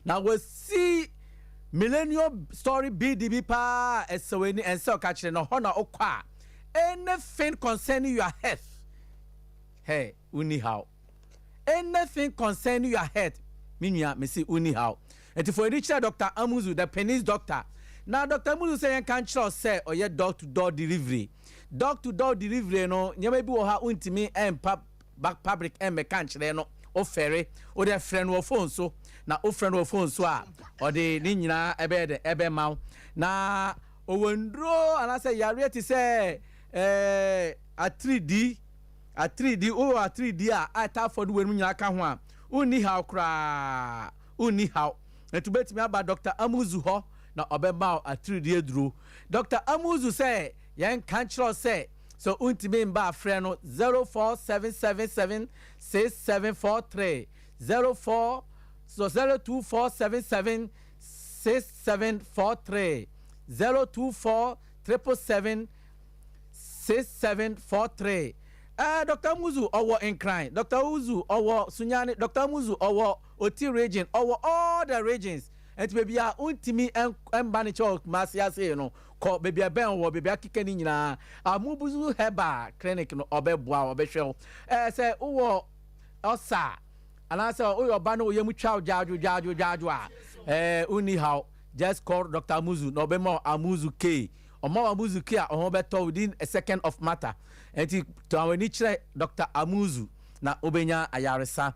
Na wɔsi Millennium Story building bi paa ɛsɛ w'ani, ɛnsɛ ɔka kyerɛ no hɔ na wokɔ a, anything concerning your health, hey, wonni haw. Anything concerning your health, me nua, mesi wonni haw. Nti fo ani kyerɛ Dr Amuzu, the penis doctor. Na Dr Amuzu sɛ yɛnka nkyerɛ sɛ ɔyɛ door to door delivery. Door to door delivery no, nneɛma bi wɔ ha wontumi ɛmpa back public ɛmmɛka nkyerɛ no, wofɛre. Wode frɛ no wɔ phone so, na wofrɛ no wɔ phone so a, ɔde ne nyinaa ɛbɛyɛ dɛ ɛbɛma wo. Na ɔwɔ nduro anaasɛ yareɛ te sɛ atiridi, atiridi, wowɔ atiridi a ataafo no wɔ mu nyinaa ka ho a, wonni haw koraa, wonni haw. Nti wobɛtumi aba Dr Amuzu hɔ na ɔbɛma wo atiridi aduro. Dr Amuzu sɛ yɛnka nkyerɛw sɛ wontumi mba, afrɛ no 04777 6743 04 so 02477 6743, 024 777 6743. Dr Muzu ɔwɔ Nkran, Dr Muzu ɔwɔ Sunyani, Dr Muzu ɔwɔ Oti Region, ɔwɔ all the regions. Nti beebi a ntumi mba ne kyɛw Kumasi ase no, kɔ beebi a bɛn wɔ beebi akeka ne nyinaa, Amubuzu Herbal Clinic no, ɔbɛboa, ɔbɛhwɛ wo. Sɛ wowɔ ɔsa anaasɛ woyɛ ɔba no woyɛ mu twa dwaadwo dwaadwo dwaadwo a, wonni haw. Just call Dr Amuzu na ɔbɛma Amuzu K. Ɔma Amuzu K a, ɔho bɛtɔ within a second of matter. Nti tɔn w'ani kyerɛ Dr Amuzu na wobɛnya ayaresa.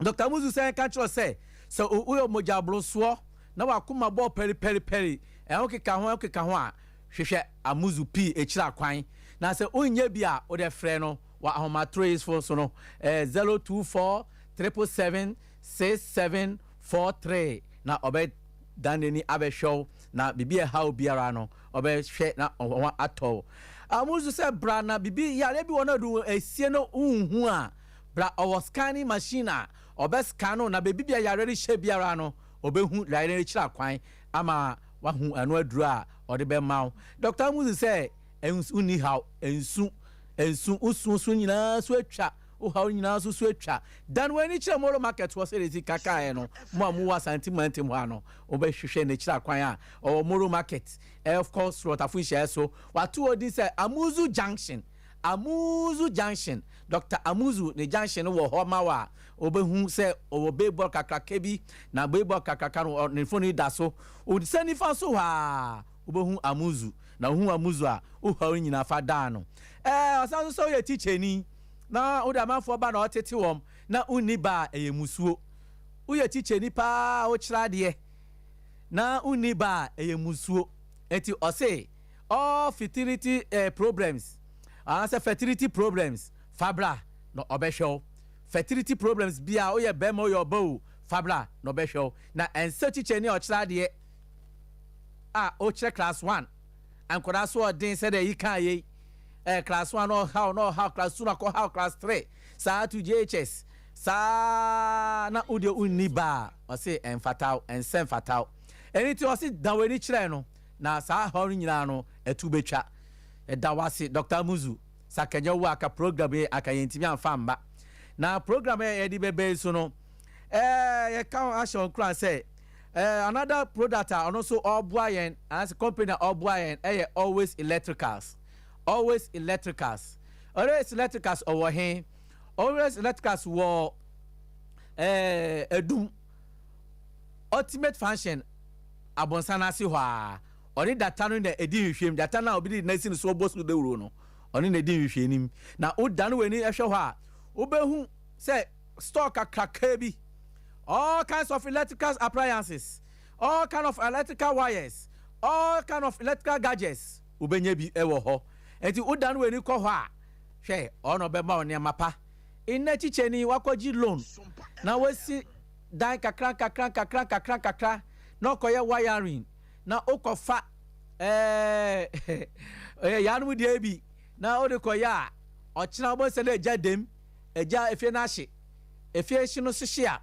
Dr Amuzu sɛ ka kyerɛ sɛ woyɛ mogya aborosoɔ na wakoma bɔ pɛripɛripɛri, ɛho keka ho, ɛho keka ho a, hwehwɛ Amuzu pii ekyir akwan. Na sɛ wonyɛ bi a, wode frɛ no wɔ ahomatoro yi so no, 024 777 6743 na ɔbɛ dan n'ani abɛhwɛ wo, na biribi a ɛha wo biara no, ɔbɛhwɛ na ɔho atɔ wo. Amuzu sɛ bra na biribi yare bi wɔ no do esie no nhu a, bra. Ɔwɔ scanning machine a ɔbɛ scan no, na beebi bi a yare no hyɛ biara no, ɔbɛhu yare no kyerɛ akwan ama wahu ɛno aduro a ɔde bɛma wo. Dr Amuzu sɛ nni haw, nsu nsu nsu so nyinaa so atwa, wohaw nyinaa so so atwa. Dan w'ani kyerɛ Moro Market hɔ. Sɛde si kakaeɛ no, mo a mowɔ Asante mantam hɔ a no, wobɛhwehwɛ n'akyiri akwan a ɔwɔ Moro Market, ɛkɔ sorɔtafo nhyiaeɛ so. Wato hɔ din sɛ Amuzu Junction, Amuzu Junction. Dr Amuzu ne junction no wɔ hɔ ma wɔ a, wobɛhu sɛ ɔwɔ billboard kakraka bi, na billboard kakraka no, ne phone da so. Sɛ nifa so hɔ a, wobɛhu Amuzu, na wohu Amuzu a, wohaw nyinaa fa daa no. Ɔsan so sɛ woyɛ tikyani na wode amanfoɔ ba na ɔtete wɔm na wonni ba a, ɛyɛ musuo. Woyɛ tikyani paa, wokyerɛ adeɛ na wonni ba a, ɛyɛ musuo. Enti ɔse all fertility problems anaasɛ fertility problems, fabra na ɔbɛhwɛ wo. Fertility problems bia, woyɛ bɛrima, woyɛ ɔba o, fabra na ɔbɛhwɛ wo. Na ɛnsɛ tikyani a ɔkyerɛ adeɛ a, ɔkyerɛ class one nkwadaa so ɔden sɛdeɛ yi kan yei, class one na ɔhaw, na ɔhaw class two, na ɔkɔ class three saa to JHS saa, na wode wonni ba a, ɔse ɛmfataw, ɛnsɛ mfataw. Ɛno nti ɔse da w'ani kyerɛ no na saa haw no nyinaa no ɛtu bɛtwa. Ɛda wase, Dr Amuzu. Sakanyɛ wo aka program yi aka yɛntumi amfa mba na program yɛ yɛde bɛbɛ yi so no, yɛka ahyɛ wɔn kura sɛ another product a ɔno nso ɔreboa yɛn anaasɛ company a ɔreboa yɛn ɛyɛ Always Electricals. Always Electricals, Always Electricals ɔwɔ he? Always Electricals wɔ Edum Ultimate Function abɔnsan ase hɔ a, ɔne data no na edi nhwehwɛm. Data no a obi de n'asi no so ɔbɔ so dawuro no, ɔne na edi nhwehwɛnim. Na woda no w'ani ɛhwɛ hɔ a, wobɛhu sɛ store kakraka bi, all kinds of electrical appliances, all kind of electrical wires, all kind of electrical gadgets, wobɛnya bi ɛwɔ hɔ. Nti woda no w'ani kɔ hɔ a, hwɛ, ɔno ɔbɛma wo nneɛma pa. Nna kyikyɛni wakɔgye loan na wasi dan kakra kakra kakra kakra kakra na ɔkɔyɛ wiring na wokɔfa ɛɛ yanom deɛ bi na wode kɔyɛ a, ɔkyena wobɛhu sɛ na agya dɛm agya efie no ahye. Efie hye no hyehye a,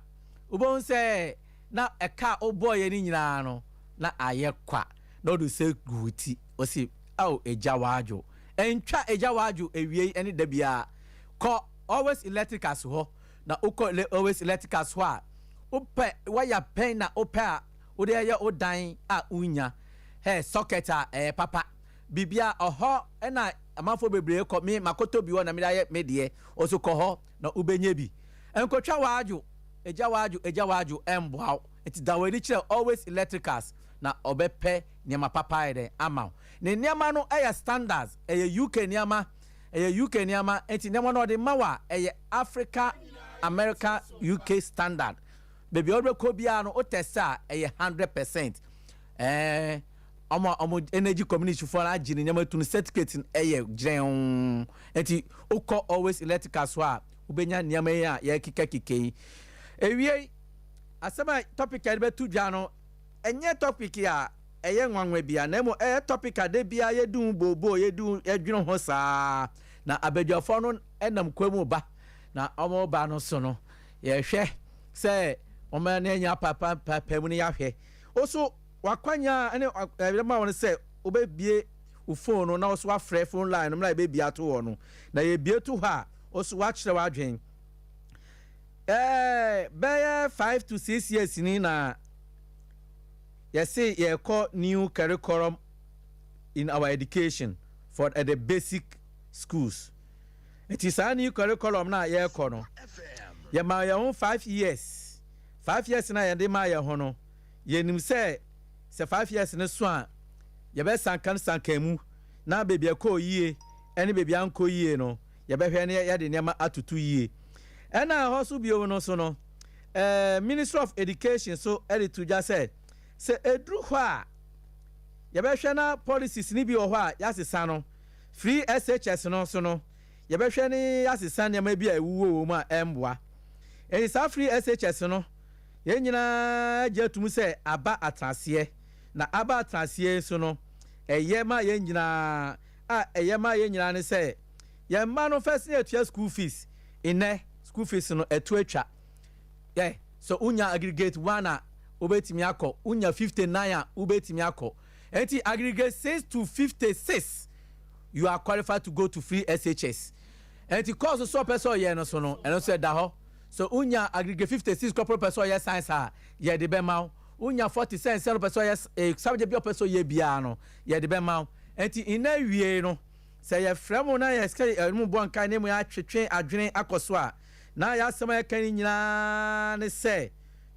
wobɛhu sɛ na ɛka a wobɔɔyɛ no nyinaa no na ayɛ kwa na wode sɛ gu wo ti. Ɔsi aw agya wadwo ɛntwa, agya wadwo ewie ɛne da biara. Kɔ Always Electricals hɔ, na wokɔ Always Electricals hɔ a, wobɛhu. Wopɛ waya pɛn na wopɛ a wode ɛyɛ wo dan a wonya. Hɛ socket a ɛyɛ papa. Biribiara ɔhɔ na amanfoɔ bebree kɔ. Me makɔtɔ bi hɔ na mede ayɛ me deɛ. Wo nso kɔ hɔ na wobɛnya bi. Nkotwa w'adwo, egya w'adwo, egya w'adwo ɛmboa wo. Nti da w'ani kyerɛ Always Electricals na ɔbɛpɛ nneɛma papa ayɛ dɛn ama wo. Ne nneɛma no yɛ standards, ɛyɛ UK nneɛma, ɛyɛ UK nneɛma, nti nneɛma no ɔde ma wo a ɛyɛ Africa, America, UK standard. Baabi a wode bɛkɔ biara no wo test a ɛyɛ 100%. Ɛɛ wɔn a wɔn energy community foɔ no agye ne nneɛma tu no certificate no ɛyɛ gyerɛn. Nti wokɔ Always Electricals hɔ a wobɛnya nneɛma yi a yɛrekekakeka yi. Ewiei, asɛm a topic a yɛde bɛto dwa no, ɛnyɛ topic a ɛyɛ nwanwa bia, na mmom ɛyɛ topic a da biara yɛdi ho booboo, yɛdi ho, yɛdwene ho saa. Na abadwafoɔ no nam kwan mu ba, na wɔn ba no so no, yɛhwɛ sɛ wɔn ani anya apaapae mu no yɛahwɛ. Wo so wakwanya ne ɛbɛma wɔn sɛ wobɛbie wo phone no na wo so wafrɛ phone line no mmerɛ a yɛbɛbie ato hɔ no, na yɛbie to hɔ a, wo so wakyerɛ w'adwen. Bɛyɛ 5 to 6 years ni na yɛse yɛkɔ new curriculum in our education for the basic schools. Nti saa new curriculum na yɛrekɔ no, yɛma yɛn ho 5 years. 5 years na yɛde ma yɛn ho no, yɛnim sɛ 5 years no so a, yɛbɛsanka sanka mu na beebi ɛkɔɔ yie ɛne beebi ankɔ yie no, yɛbɛhwɛ ne yɛde nneɛma atoto yie. Ɛna ɛhɔ so bio no so no, Ministry of Education so ɛde to dwa sɛ eduru hɔ a, yɛbɛhwɛ na policies ni bi wɔ hɔ a yɛasesa no. Free SHS no so no, yɛbɛhwɛ ne yɛasesa nneɛma bi a ɛwuwɔ wɔ mu a ɛmboa. Ɛnti saa free SHS no, yɛn nyinaa gye atum sɛ aba atenaseɛ, na aba atenaseɛ nso no, ɛyɛ ma yɛn nyinaa a ɛyɛ ma yɛn nyinaa ne sɛ yɛn mma no first ne atua school fees. Nnɛ school fees no ɛto atwa yɛ so wonya aggregate 1 a, wobɛtumi akɔ, wonya 59 a, wobɛtumi akɔ. Nti aggregate 6 to 56, you are qualified to go to free SHS. Nti course so ɔpɛ sɛ ɔyɛ no so no, ɛno nso ɛda hɔ so. Wonya aggregate 56 kɔpɔ pɛ sɛ ɔyɛ science a, yɛde bɛma wo. Wonya 47 sɛ ɔpɛ sɛ ɔyɛ subject bi a ɔpɛ sɛ ɔyɛ biara no, yɛde bɛma wo. Nti nna wie no, sɛ yɛfrɛ mo na yɛsɛ ɛmu bɔ nkae ne mu yɛatwetwe adwene akɔ so a, na yɛasɛm a yɛka no nyinaa ne sɛ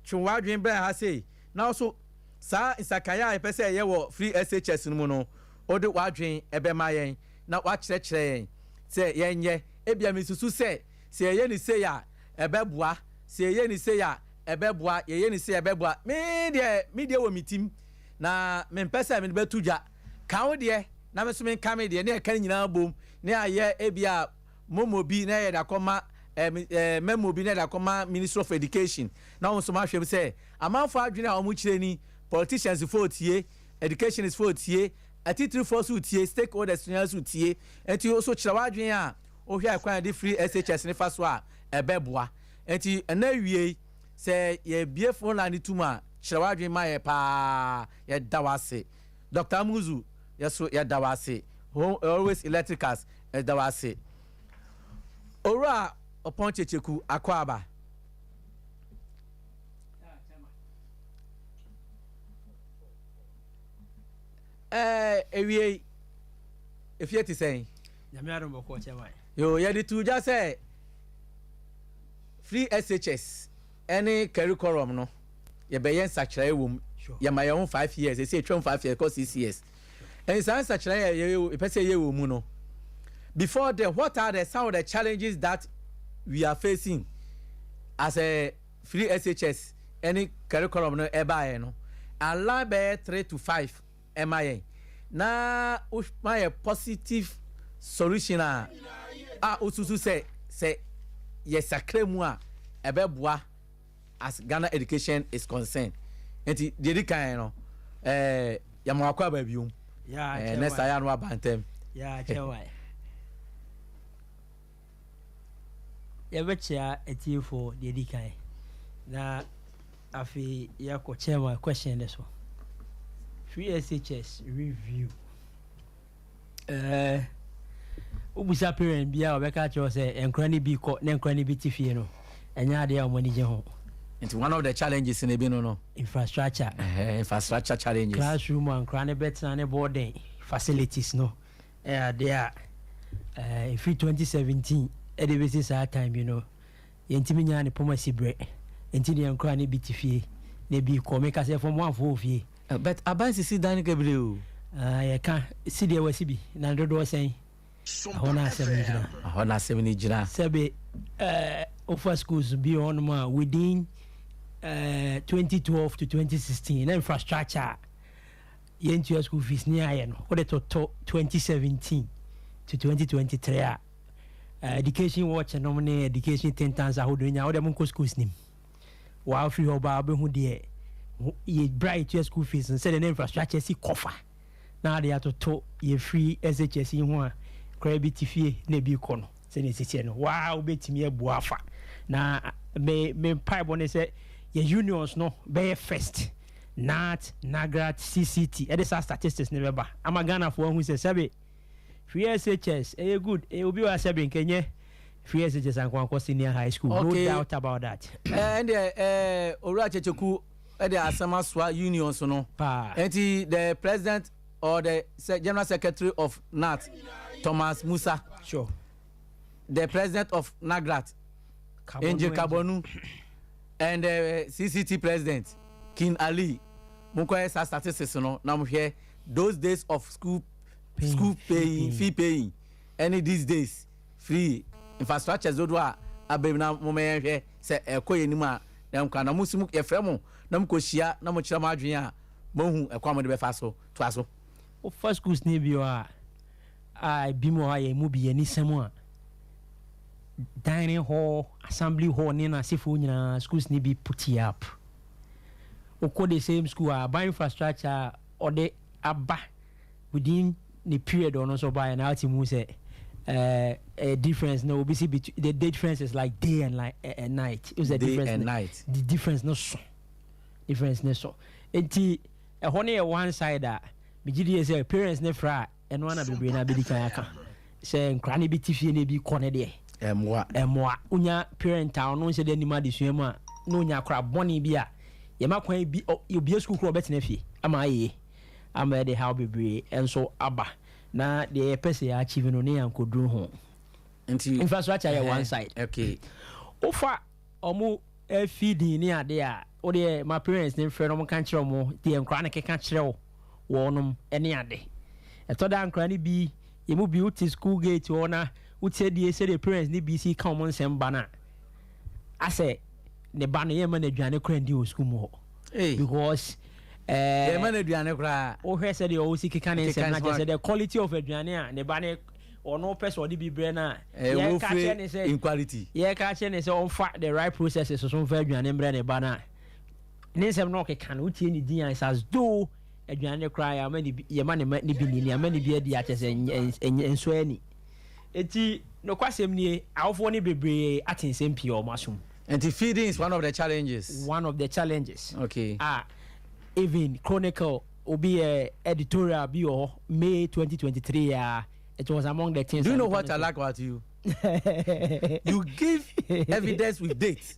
twe w'adwene brɛ ha sei, na nso saa nsakaeɛ a yɛpɛ sɛ ɛyɛ wɔ free SHS no mu no, wode w'adwene ɛbɛma yɛn na wakyerɛkyerɛ yɛn sɛ yɛnyɛ. Ebia misusu sɛ yɛyɛ ne sei a ɛbɛboa, sɛ yɛyɛ ne sei a ɛbɛboa, yɛyɛ ne sei a ɛbɛboa. Me deɛ, me deɛ wɔ me tim na mempɛ sɛ mede bɛto dwa. Ka wo deɛ na me nso menka me deɛ ne yɛka no nyinaa bom ne ayɛ ebia momo bi na yɛde akɔma memo bi na yɛde akɔma Ministry of Education, na wɔn nso mahwɛ mu sɛ amanfoɔ adwene a wɔn kyerɛ ni. Politicians fo tie, educationists fo tie, atitirifoɔ so tie, stakeholders nyinaa so tie. Nti so kyerɛ w'adwene a wohwɛ ɛkwan yɛde free SHS ne fa so a ɛbɛboa. Nti ɛna wie sɛ yɛbie phone line tum a, kyerɛ w'adwene ma yɛ paa. Yɛda w'ase, Dr Amuzu. Yɛso yɛda w'ase. Always Electricals, yɛda w'ase. Owura Ɔpɔn Kyekyeku, akɔ aba. Ewie efie te sɛn? Nyame adom, bɔkɔɔ, chairman. Yo, yɛde to dwa sɛ free SHS ɛne curriculum no, yɛbɛyɛ nsakyerɛeɛ wɔ mu. Yɛma yɛn ho 5 years, ɛsɛ etwam 5 years kɔ 6 years. Ɛn saa nsakyerɛeɛ yɛ yɛpɛ sɛ yɛyɛ wɔ mu no, before then, what are the some of the challenges that we are facing as a free SHS ɛne curriculum no ɛbaeɛ no? Ala bɛyɛ 3 to 5 ɛma yɛn na ma yɛ positive solution a osusu sɛ yɛsakra mu a ɛbɛboa as Ghana education is concerned. Nti deɛ di kan no, yɛma wakɔ aba biom. Next time yɛ ano aba ntɛm. Yeah, chairman. Yɛbɛkyea atiefoɔ deɛ di kan na afei yɛakɔ chairman question ne so. Free SHS review, wobusa parent bi a, ɔbɛka kyerɛ sɛ nkora no bi kɔ na nkora no bi te fie no, ɛnyɛ adeɛ a wɔn ani gye ho. Nti one of the challenges no bi no. Infrastructure. Infrastructure challenges. Classroom a nkora ne bɛtena ne boarding facilities no ɛyɛ adeɛ a ɛfiri 2017 ɛde bɛsi saa time yi no, yɛntumi nyaa ne pɔm asi berɛ. Nti deɛ nkora ne bi te fie na bi kɔ, meka sɛ form one foɔ wɔ fie. But aban sisi dan bebree o. Yɛka si deɛ wasi bi na dodoɔ sɛn? Ɛhɔ no asɛm no gyina. Ɛhɔ no asɛm no gyina. Sɛbe wofa schools bi hɔnom a within 2012 to 2016 na infrastructure a yɛntua school fees ne ayɛ no, wode toto 2017 to 2023 a, Education Watch nom ne education think tanks ahodoɔ nya wode monkɔ schools nim wɔafiri hɔ baa, wobɛhu deɛ yɛ bra yɛtua school fees no, sɛdeɛ ne infrastructure si kɔfa na ade atoto yɛfiri SHS yi ho a koraa bi te fie na ebi kɔ no, sɛdeɛ ɛsisiɛ no waa wobɛtumi abua afa. Na me mpaebɔ ne sɛ yɛ unions no bɛyɛ first, GNAT, NAGRAT, CCT, ɛde saa statistics ne bɛba ama Ghanafoɔ ahu sɛ sɛbe free SHS ɛyɛ good. Ɛyɛ obi wa sɛbe nkɛnyɛ free SHS ankoankɔ senior high school. No doubt about that. Ɛndeɛ Owura Kyekyeku ɛde asɛm asoa unions no. Paa. Nti the president or the general secretary of GNAT, Thomas Musa, the president of NAGRAT, Angel Kabonu, and the CCT president, King Ali, monkɔyɛ saa statistics no na mohwɛ those days of school paying, school fee paying, paying. Fee paying ɛne these days free infrastructures dodoɔ a abɛm na momɛyɛ hwɛ sɛ ɛkɔ yɛ anim a, na nkwa na mo nso yɛfrɛ mo na mokɔhyia na mokyerɛ mo adwene a mohu ɛkwan mo de bɛfa so toa so. Wofa schools ne bi hɔ a ebi mu wɔ hɔ a yɛn mu bi yɛn nisɛm a dining hall, assembly hall ne n'asefoɔ nyinaa, schools ne bi put it up. Wokɔ the same school a aban infrastructure a ɔde aba within the period ɔno nso baeɛ na ate mu sɛ difference no obi si between the difference is like day and like night. It was a day difference and night. The difference no so, difference ne so. Nti ɛhɔ no yɛ one side a megye die sɛ parents ne fra a ɛno ana bebree no abɛdi kan aka sɛ nkora no bi te fie no bi kɔ ne deɛ. Ɛmmoa. Ɛmmoa. Wonya parent a ɔno nhyɛ de anim adesua mu a na onya akora bɔne bi a yɛma kwan bi obie sukuu kora ɔbɛtena fie ama ayɛ ama ɛde haw bebree nso aba na deɛ yɛpɛ sɛ yɛ achieve no ne yɛnkɔduru ho. Nti infrastructure yɛ one side. Wofa ɔmo feeding ne ade a wodeɛ ma parents ne mfrɛ no, ɔmo ka kyerɛ ɔmo deɛ nkora ne keka kyerɛ wo wɔnom ne ade. Ɛtɔ da nkora ne bi yɛmu bi wote school gate hɔ na wotie die sɛdeɛ parents ne bi si ka ɔmo nsɛm ba no a, asɛ ne ba no yɛma no aduane kora ndi wɔ school mu hɔ. Hey. Because yɛma no aduane koraa. Wohwɛ sɛdeɛ ɔwɔ si keka ne Keka nsɛm na nsɛm kyerɛ sɛ the quality of aduane a ne ba ne ɔno pɛ sɛ ɔde bi brɛ no a yɛka kyerɛ ne wofre sɛ in quality. Yɛka kyerɛ ne sɛ ɔmfa the right processes so mfa aduane mbrɛ ne ba no a, ne nsɛm na ɔkeka no, wotie ne din a, it's as though aduane no koraa yɛama ne bi, yɛma ne ma ne bi ni yɛama ne bi adi akyɛ sɛ ɛnyɛ nso ani. Eti nokwasɛm nie, awofoɔ no bebree ate nsɛm pii a ɔmo asom. Nti feeding is one of the challenges. One of the challenges. A even Chronicle obi yɛ editorial bi wɔ hɔ May 2023 a, it was among the things. Do you know what I like about you? You give evidence with date.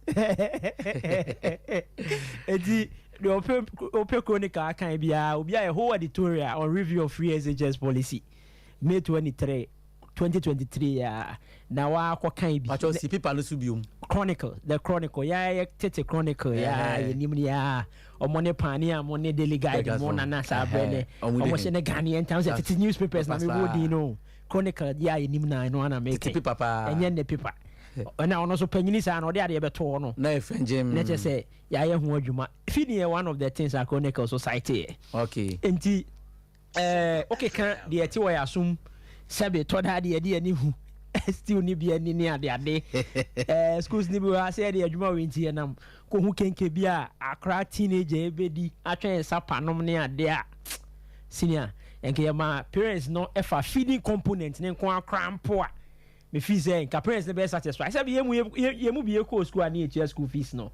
Eti deɛ ɔpɛ Chronicle akan biara, obi ayɛ whole editorial on review of free SHS policy, May 23, 2023 a na wakɔ kan bi. Patro si paper no so biom. Chronicle, the Chronicle, yɛ tete Chronicle yɛ yɛnim ni yɛ ɔmo ne paani a mo ne Daily Guide mo nana saa brɛ ne ɔmo ɔmo hyɛ ne Ghanaian Times sɛ tete newspapers na mi bɔ din no, Chronicle yɛ a yɛnim na ɛno ana meka. Tete paper paa. Ɛnyɛ ne paper ɛna ɔno nso panyini saa na ɔde adeɛ bɛto hɔ no. Na ɛfɛ ngyem. Na kyerɛ sɛ yɛayɛ ho adwuma. Feeding yɛ one of the things a Chronicle society yɛ. Nti wokeka deɛ ɛte wɔ yɛ asom, sɛbe tɔda deɛ ɛde ani hu still ni bi ani ne ade ade schools ni bi wɔ ha sɛ yɛde adwuma wɔ nti yɛnam kɔhu kenke bi a akora teenager bɛdi atwɛn nsa panom ne ade a, senior, nka yɛma parents no ɛfa feeding component ne nko akora mpo a, mefi sɛ nka parents no bɛyɛ satisfied sɛ yɛmu bi yɛkɔɔ school a ne yɛtua school fees no.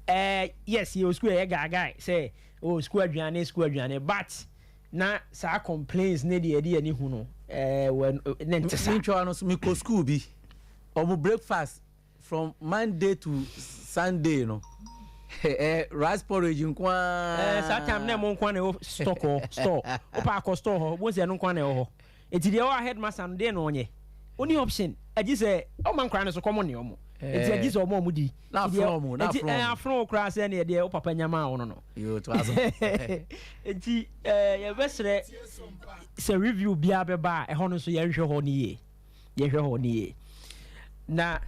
Yes, yɛwɔ school a ɛyɛ gaagae sɛ oh, school aduane, school aduane, but na saa complaints ne deɛ yɛde yɛni hu no wɔ ne nte saa. Mentwa no so, mekɔ school bi, ɔmo breakfast from Monday to Sunday no, Rice porridge nko ara. Saa time na ɛmo nko na ɛwɔ stock hɔ, store. Wopɛ akɔ store hɔ, wobɛhu sɛ ɛno nko na ɛwɔ hɔ. Eti deɛ ɔwɔ headmaster no deɛ na ɔnyɛ. Oni option. Agye sɛ ɔma nkora no so kɔmɔ ne ɔmo. Eti agye sɛ ɔmo di. Na afono ɔmo, na afono ɔmo. Afono koraa sɛ ne deɛ wo papa nyama wo no. Yo, to aso. Eti yɛbɛsrɛ sɛ review biara bɛba a, ɛhɔ no nso yɛnhwɛ hɔ ne yie. Yɛhwɛ hɔ ne yie. Na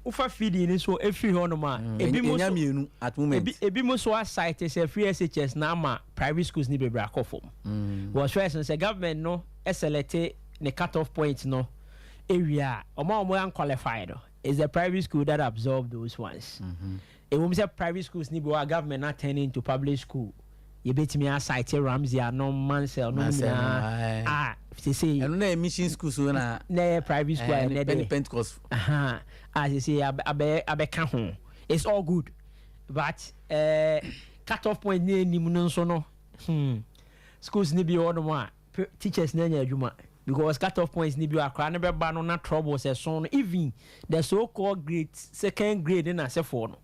wofa feeding ni so efiri hɔ nom a, ebi mo so mmienu at moment. Ebi mo so asite sɛ free SHS na ama private schools ni bebree akɔ fam. Was first no sɛ government no ɛselect ne cut off point no ewia a, ɔmo a ɔmo unqualified no is the private school that absorb those ones. Ewom sɛ private schools ni bi wɔ a government na turn into public school, yɛbɛtumi asite Ramsey anom, Mansell nom nyinaa a sese ɛno na yɛ mission school so na na yɛ private school a ɛnɛ de Pentecost a sese abɛ abɛka ho. It's all good, but cut off point ne anim no nso no, schools ni bi wɔ nom a teachers na anya adwuma because cut off points ni bi wɔ akora ne bɛba no na trouble sɛ so no, even the so called grade second grade ne n'asɛfoɔ no,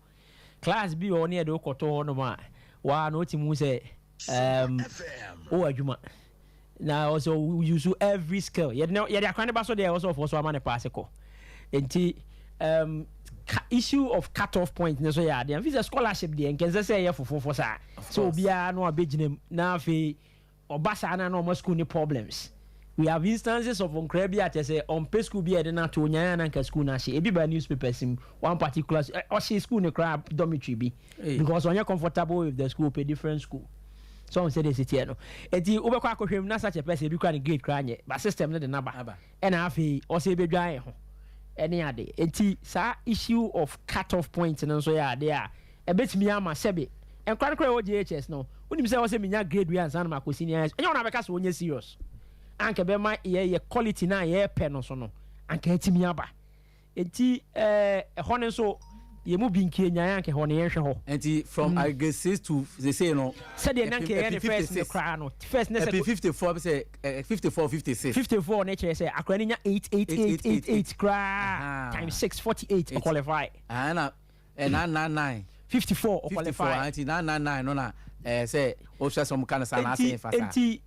class bi wɔ ne yɛde wokɔtɔ hɔ nom a waa na ɔti mu sɛ wowɔ adwuma na ɔsɛ use every skill yɛde akora ne ba so deɛ ɛwɔ sɛ ɔfoɔ so ama ne paase kɔ. Nti issue of cut off point ne so yɛ adeɛ nfi sɛ scholarship deɛ nkɛnsɛ sɛ ɛyɛ fofofo saa sɛ obiara no abɛgyina mu na afei ɔba saa na ɔma school ne problems. We have instances of nkora bi a kyerɛ sɛ ɔmpɛ school bi a yɛde no ato onyan a na nka school no ahye. Ebi ba newspapers mu, one particular ɔhye school no koraa, dormitory bi, because ɔnyɛ comfortable with the school, pɛ different school. So ɔn sɛ de esi no, eti wobɛkɔ akɔhwɛ mu na such a person ebi kora ne grade koraa nyɛ, but system no de naba ɛna afei ɔsɛ ebedwa yɛn ho ɛne ade. Eti saa issue of cut off point no nso yɛ ade a ɛbɛtumi ama sɛbi nkora no koraa ɛwɔ JHS no, wonim sɛ ɔsɛ minya grade wei ansa na makɔ senior high, ɛnyɛ wɔn abɛka sɛ wɔnyɛ serious anka bɛma yɛ quality na yɛpɛ no so no anka ɛtumi aba. Eti ɛhɔ no nso yɛ mu bi nkie nyan anka ɛhɔ no yɛnhwɛ hɔ. Nti from grade 6 to sese no. Sɛdeɛ nanka yɛ ne first ne koraa no, first ne sɛ ɛpi 54 sɛ 54, 56. 54 ne kyerɛ sɛ akora ne nya 8 8 8 8 8 koraa times 6, 48, ɔqualify. Ɛna 9 9 9. 54. 54. Ɔqualify. Nti 9 9 9 no na sɛ o hwɛ sɛ ɔmo ka no saa na asɛn fa saa. Nti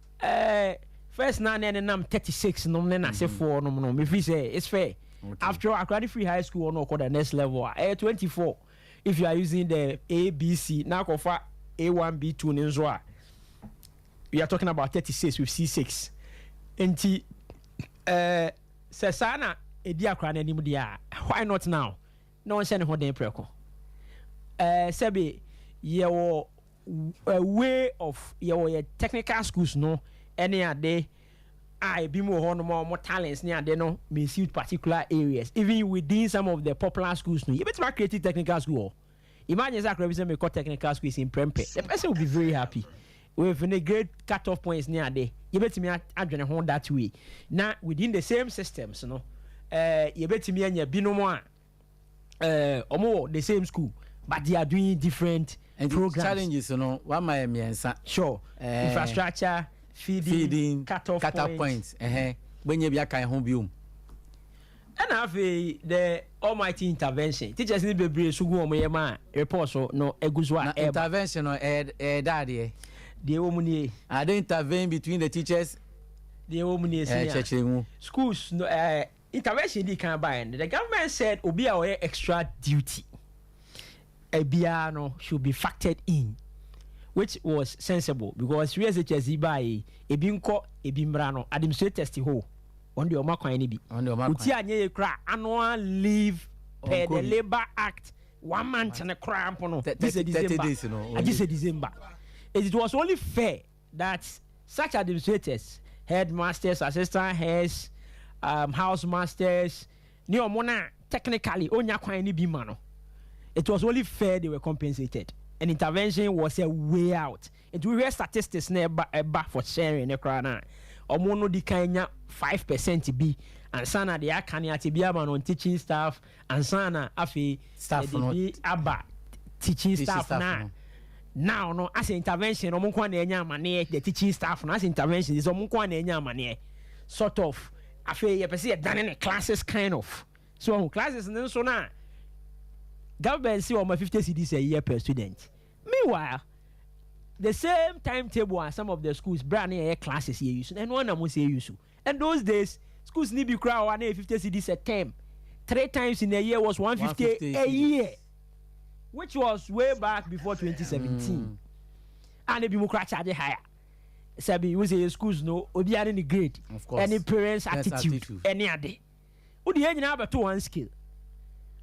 first na ne nam 36 nom ne n'asefoɔ nom no, mefiri sɛ it's fair. After all, akora ne free high school ɔno ɔkɔ the next level a ɛyɛ 24 if you are using the ABC na akɔfa A1 B2 ne nso a, we are talking about 36 with C6. Nti sɛ saa na edi akora n'anim deɛ a, why not now na ɔnhyɛ ne ho den prɛko? Sɛbi yɛwɔ a way of yɛwɔ yɛ technical schools no ɛne ade a ebi mu wɔ hɔ nom a wɔn talents ne ade no may suit particular areas. Even within some of the popular schools no, yɛbɛtumi create technical school hɔ. Imagine sɛ akora bi sɛ mekɔ technical school is in Prempeh, the person will be very happy with the grade cut off points ne ade. Yɛbɛtumi adwene ho that way na within the same systems no, yɛbɛtumi anya binom a ɔmo wɔ the same school but they are doing different nti programs. Challenges no wama yɛ mmiɛnsa. Sure. Infrastructure, feeding, feeding, cut off cut off point. Point gbɛnyɛ bi aka ho biom. Ɛna afei the almighty intervention, teachers ni bebree so gu wɔn yam a report so no egu so a na ɛɛba. Intervention no ɛyɛ daadeɛ. Deɛ ɛwɔ mu nie. Are they intervene between the teachers? Deɛ ɛwɔ mu nie, senior. Kyerɛkyerɛ mu. Schools no, intervention di kan ban no, the government said obi a ɔyɛ extra duty ebiara no should be factored in, which was sensible because free SHS yi baa yi, ebi nkɔ ebi mmra no, administrators ti hɔ wɔn deɛ ɔmo akwan ni bi. Wɔn deɛ ɔmo akwan. Oti anyɛ yɛ kora annual leave per Ɔnkɔ the bi. Labour Act one month ne koraa mpo no gye sɛ 30 December days no, agye sɛ December. It was only fair that such administrators, headmasters, assistant heads, house masters ne ɔmo na technically onya kwan ne bi ma no, it was only fair they were compensated, and intervention was a way out. Nti wohwɛ statistics na ɛba for sharing ne koraa na ɔmo no di kan nya 5% bi ansa na deɛ aka ne ate bi ama no on teaching staff ansa na afei Staff yɛde no- bi aba teaching teaching staff, staff na no. Now no, as intervention, ɔmo nko na ɛnya amaneɛ. The teaching staff no, as intervention is ɔmo nko na ɛnya amaneɛ sort of. Afei yɛpɛ sɛ yɛdane ne classes kind of so ɔho classes ne nso na Government si wɔn 50 cedis a year per student. Meanwhile, the same timetable as some of the schools bra ne yɛyɛ classes yɛ use ɛno ana mo sɛ use. And those days, schools ni bi koraa wɔ a na yɛ 50 cedis a term. Three times in a year was 150 150 a cedis. Year, which was way back before 2017. And ebi mu koraa charge higher. Sɛbi wo sɛ yɛ schools no, obiara ne grade Of course. ɛne parents attitude attitude. Ɛne ade wode yɛn nyinaa bɛto one scale.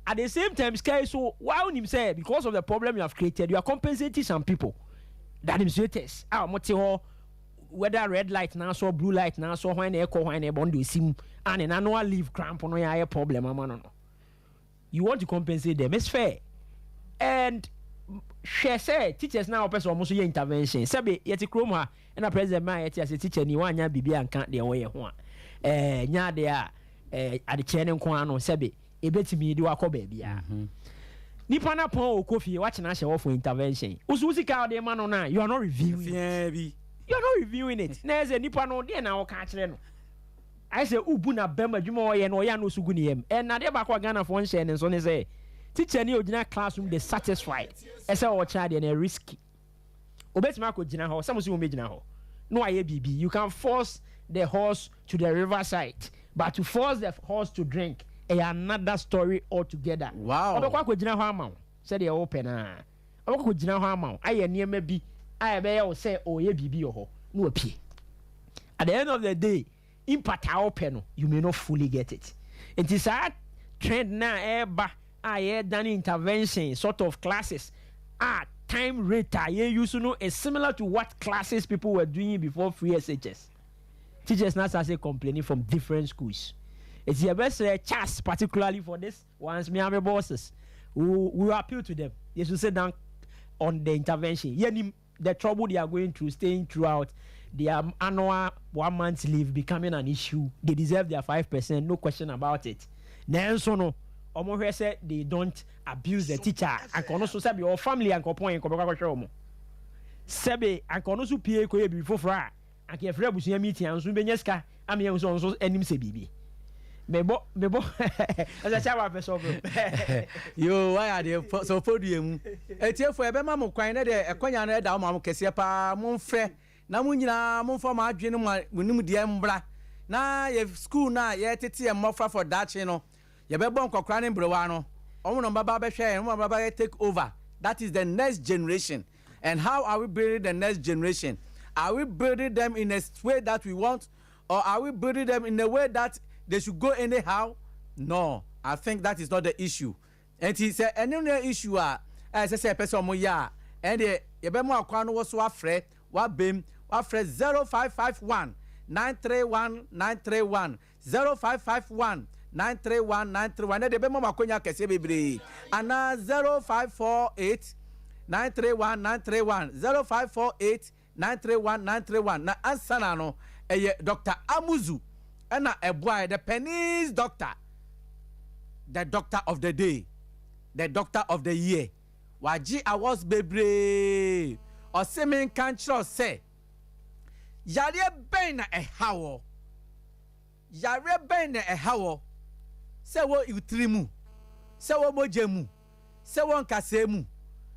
At the same time, sky so why wonim sɛ because of the problem you have created, you are compensating some people, the administrators a wɔn te hɔ, whether red light na so, blue light na so, hwan na ɛkɔ, hwan na ɛbɔ no de osi mu a ne annual leave cramp no yɛ ayɛ problem ama no. You want to compensate them, it's fair. And hwɛ sɛ teachers na wɔpɛ sɛ wɔn nso yɛ intervention. Sɛbi, yɛte kurom ha ɛna president maa yɛte ase, teacher ni wanya biribi anka deɛ wɔyɛ ho a nya adeɛ a adekyerɛ ne nko ano sɛbi ebetumi de wakɔ baabi a nipa na pɔn okɔ fie wakyena ahyɛ hɔ for intervention. Wosu sika a ɔde ma no na you are not reviewing it. Fiɛ bi. You are not reviewing it na ɛsɛ nipa no deɛ na ɔka akyerɛ no ayɛ sɛ ubu na bɛm adwuma a ɔyɛ no, ɔyɛ ano osu gu ne yam. Ɛna adeɛ baako a Ghanafoɔ nhyɛ ne nso ne sɛ teacher ni ogyina classroom de satisfied ɛsɛ ɔkyerɛ adeɛ no risky. Obetumi akɔ gyina hɔ sɛ mo sɛ wɔn gyina hɔ na wayɛ biribi. You can force the horse to the river side, but to force the horse to drink ɛyɛ another story altogether. Ɔbɛkɔ akɔgyina hɔ ama wo sɛdeɛ wɔpɛ naa, ɔbɛkɔ akɔgyina hɔ ama wo ayɛ nneɛma bi a ɛbɛyɛ wo sɛ ɔyɛ biribi wɔ hɔ na wapie. At the end of the day, impact a wɔpɛ no, you may not fully get it. Nti saa trend na ɛreba a yɛredane intervention sort of classes a time rate a yɛ use no is similar to what classes people were doing before free SHS. Teachers now start say complaining from different schools. It's your best chance, particularly for this ones, me and my bosses we will appeal to them. They should sit down on the intervention. Yɛnim the trouble they are going through, staying throughout their annual one month leave becoming an issue. They deserve their 5%, no question about it. Nanso no ɔmo hwɛ sɛ they don't abuse the teacher. Anka ɔno so sɛbi ɔwɔ family, anka ɔpɔn yɛn nkɔbɛkɔ akɔhwɛ ɔmo. Sɛbi, anka ɔno so pie kɔyɛ biribi foforɔ a anka yɛfrɛ abusua meeting a nso bɛnya sika ama yɛn nso ɔno nso anim sɛ biribi mebɔ mebɔ ɛsɛ kyɛ wa pɛ sɛ ɔbɛ. Yo, wayɛ adeɛ sɛ ɔfɔdua mu etiefo ɛbɛma mo kwan ne deɛ ɛkɔnya no ɛda wo ma mo kɛseɛ paa. Momfrɛ na mo nyinaa momfa mo adwene mo mo nimdeɛ mbra na yɛ school no a yɛtete yɛ mmɔfra for daakye no. Yɛbɛbɔ nkɔkora ne mberewa no, ɔmo na ɔmbɛba bɛhwɛ yɛn, ɔmo na ɔmbɛba yɛ take over. That is the next generation. And how are we building the next generation? Are we building them in a way that we want, or are we building them in a way that they should go anyhow? No, I think that is not the issue. Nti sɛ ɛno ne issue a ɛsɛ sɛ ɛpɛ sɛ ɔmo yɛ a, ɛn deɛ yɛbɛmo akwan no wɔ so afrɛ wabem wafrɛ 0551 931 931, 0551 931 931. Ɛn deɛ yɛbɛmo mo akonnwa kɛseɛ bebree anaa 0548 931 931, 0548 931 931. Na ansana no ɛyɛ Dr Amuzu ɛna ɛboa yɛ, the pennies doctor, the doctor of the day, the doctor of the year. Wagye awards bebree. Ɔse me nka nkyerɛ sɛ yareɛ bɛn na ɛha wɔ, yareɛ bɛn na ɛha wɔ, sɛ wɔ tiri mu, sɛ wɔ mogya mu, sɛ wɔ nkasɛɛ mu,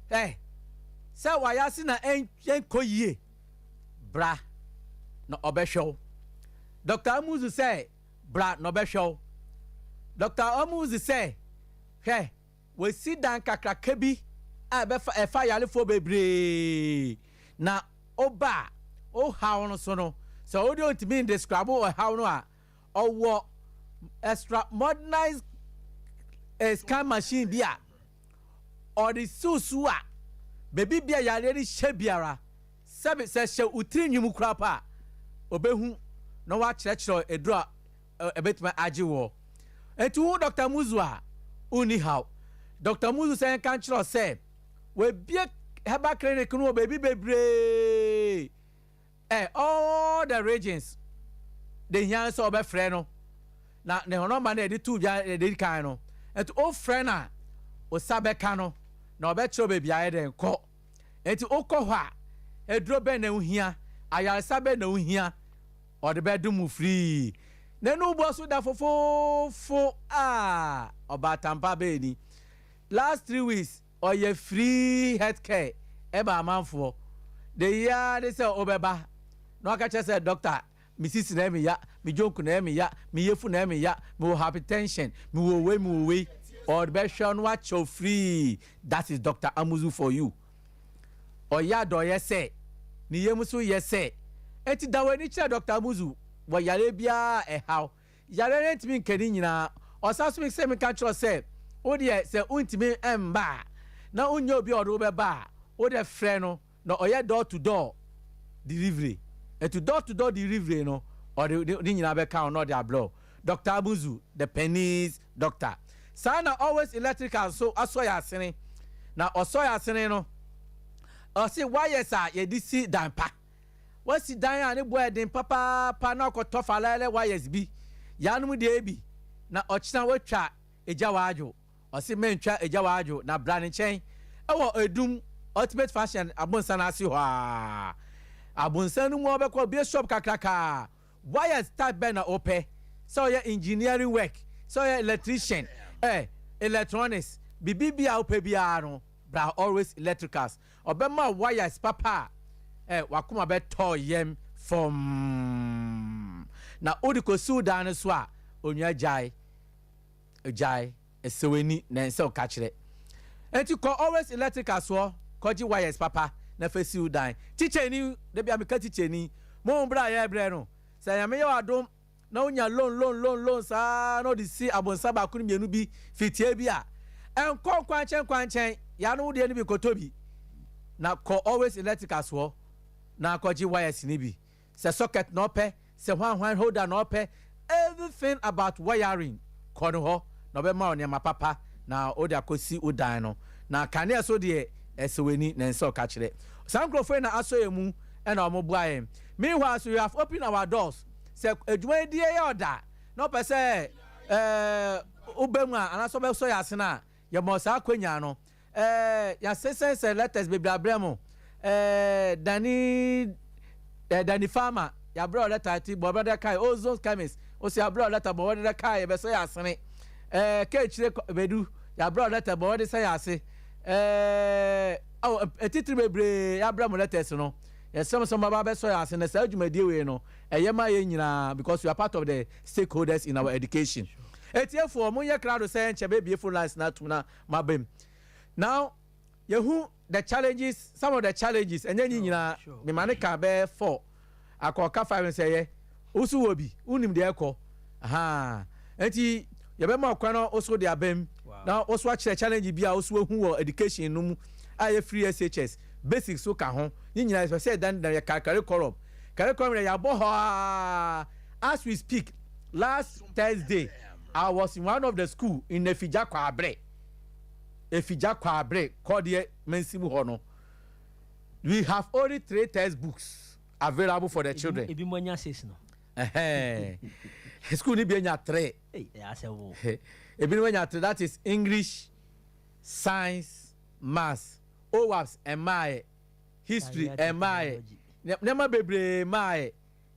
sɛ wayase na ɛnkɔ yie, bra na ɔbɛhwɛ wo. Dr Amuzu sɛ bra na ɔbɛhwɛ wo. Dr Amuzu sɛ hwɛ, wɔsi dan kakraka bi a ɛbɛfa ɛfa yarefoɔ bebree na ɔba a ɔhaw no so no, sɛ ɔde ɔntumi describe ɔhaw no a, ɔwɔ extra modernized scan machine bi a ɔde susu a beebi bi a yareɛ no hyɛ biara, sɛbi sɛ hyɛ utiri nwom kura pa a, ɔbɛhu na wakyerɛkyerɛ eduro a ɛbɛtumi agye wɔ. Nti wo Dr Muzu a wonni haw, Dr Muzu sɛ nka nkyerɛ sɛ wabie herbal clinic no wɔ baabi bebree, all the regions de. Hia sɛ ɔbɛfrɛ no na ne number no yɛde tu dwa yɛde kan no. Nti ofrɛ no a, osa bɛka no na ɔbɛkyerɛ baabi ayɛ dɛ nkɔ. Nti wokɔ hɔ a, eduro bɛn na ohia, ayaresa bɛn na ohia, ɔde bɛdum mu firii n'anu bɔ so da fofoofo a ɔbaatampa bɛyɛ ni. Last 3 weeks ɔyɛ free health care ɛma amanfoɔ de yia de sɛ ɔbɛba na ɔka kyerɛ sɛ, "Doctor, me sisi na ɛmi ya, me jonku na ɛmi ya, me yefu na ɛmi ya, me wɔ hypertension, me wɔ wei, me wɔ wei." Ɔde bɛhwɛ no akyɛw free. That is Dr Amuzu for you. Ɔyɛ adɔyɛ sɛ ne yam nso yɛ sɛ eti da wɔ ani kyerɛ Dr Amuzu wɔ yare biara ɛhaw yare ne ntumi nkani nyinaa. Ɔsan so sɛ meka kyerɛ sɛ wo deɛ, sɛ wontumi mba a na wonyɛ obi a ɔde wo bɛba a, wo deɛ frɛ no na ɔyɛ door to door delivery. Etu door to door delivery no, ɔde ne nyinaa bɛka ho na ɔde abrɛ. Dr Amuzu, the pennies doctor. Saa na Always Electrical nso asɔ yɛ asene, na ɔsɔ yɛ asene no, ɔsi wires a yɛde si dan pa, wasi dan a ne bo ɛden papaapa na ɔkɔtɔ falɛlɛ wires bi yanom deɛ bi na ɔkyena watwa egya waadwo. Ɔsi mɛntwa egya waadwo na bra ne nkyɛn ɛwɔ Edum Ultimate Fashion abonsan ase hɔ a abonsan no mu. Ɔbɛkɔ bie shop kakraka. Wires type bɛn na ɔpɛ? Sɛ ɔyɛ engineering work, sɛ ɔyɛ electrician, electronics, bibi bi a wopɛ biara no, bra Always Electricals. Ɔbɛma wires papa a wakoma bɛtɔ yɛm fam na wode kɔsiw dan no so a, onua, gyae gyae ɛsɛ w'ani na ɛnsɛ ɔka kyerɛ. Nti kɔ Always Electrical soɔ kɔgye wires papa na fa siw dan. Teacher ni debi ameka, teacher ni mo bra a yɛbrɛ no sɛ Nyame yɛ w'adom na wonya loan, loan, loan, loan saa na ɔde si abonsa baako no mmienu bi fitie bi a, ɛnkɔ nkwankyɛn nkwankyɛn yano wodeɛ no bi kɔtɔ bi na kɔ Always Electrical soɔ na akɔgye wires ni bi. Sɛ socket na ɔpɛ, sɛ hwanhwan holder na ɔpɛ, everything about wiring, kɔ no hɔ na ɔbɛma wo nneɛma papa na wode akɔsi wo dan no. Na kanea so deɛ, ɛsɛ w'ani na nsɛ ɔka kyerɛ. Saa nkurɔfoɔ yi na asɔ yɛn mu ɛna ɔmo boa yɛn. Meanwhile, so you have opened our doors sɛ adwuma yi die yɛ ɔda na ɔpɛ sɛ wobɛ mu a anaasɛ ɔbɛsɔ yɛ ase no a, yɛmɔ saa akonnwa no. Yɛasesɛnsɛ letters bebree abrɛ mo. Dani Dani Farmer, yɛabrɛ ɔ letter ti bɔ ɔbɛdɛ kae. Ozone Chemist osi abrɛ ɔ letter bɔ ɔbɛdɛ kae, yɛbɛsɔ yɛ asene. Keekyire bedu, yɛabrɛ ɔ letter bɔ ɔbɛdɛ sɛ yɛ ase. Ɛɛ etitiri bebree yɛabrɛ mo letters no. Yɛsɛm sɛ ɔmo bɛsɔ yɛ ase na saa dwumadie wei no ɛyɛ ma yɛn nyinaa because we are part of the stakeholders in our education. Etiefoɔ, mo nyɛ krado sɛ nkyɛn bɛbie phone lines na atum na ma bɛm. Now yehu the challenges, some of the challenges, ɛnyɛ nyi nyinaa. Mema ne ka bɛɛ four akɔka five nsɛ yɛ wosu wɔ bi wonim deɛ ɛkɔ ahan. Nti yɛbɛma ɔkwan no woso de abɛm na woso akyerɛ challenge bi a woso ehu wɔ education no mu a yɛ free SHS basic so ka ho ne nyinaa. Yɛ sɛ ɛdan dan yɛ curriculum yɛ yɛabɔ hɔ aa. As we speak, last Thursday I was in one of the school in Efigya Kwabre, Efigya Kwabre kɔdeɛ mɛnsi mu hɔ no. We have only three textbooks available for the children. Ebi mo anya six no. School ni bi enya three. Ɛyɛ asɛ wo. Ebi ni enya three, that is English, science, maths, OWASP ɛmaaɛ, history ɛmaaɛ, nneɛma bebree maaɛ.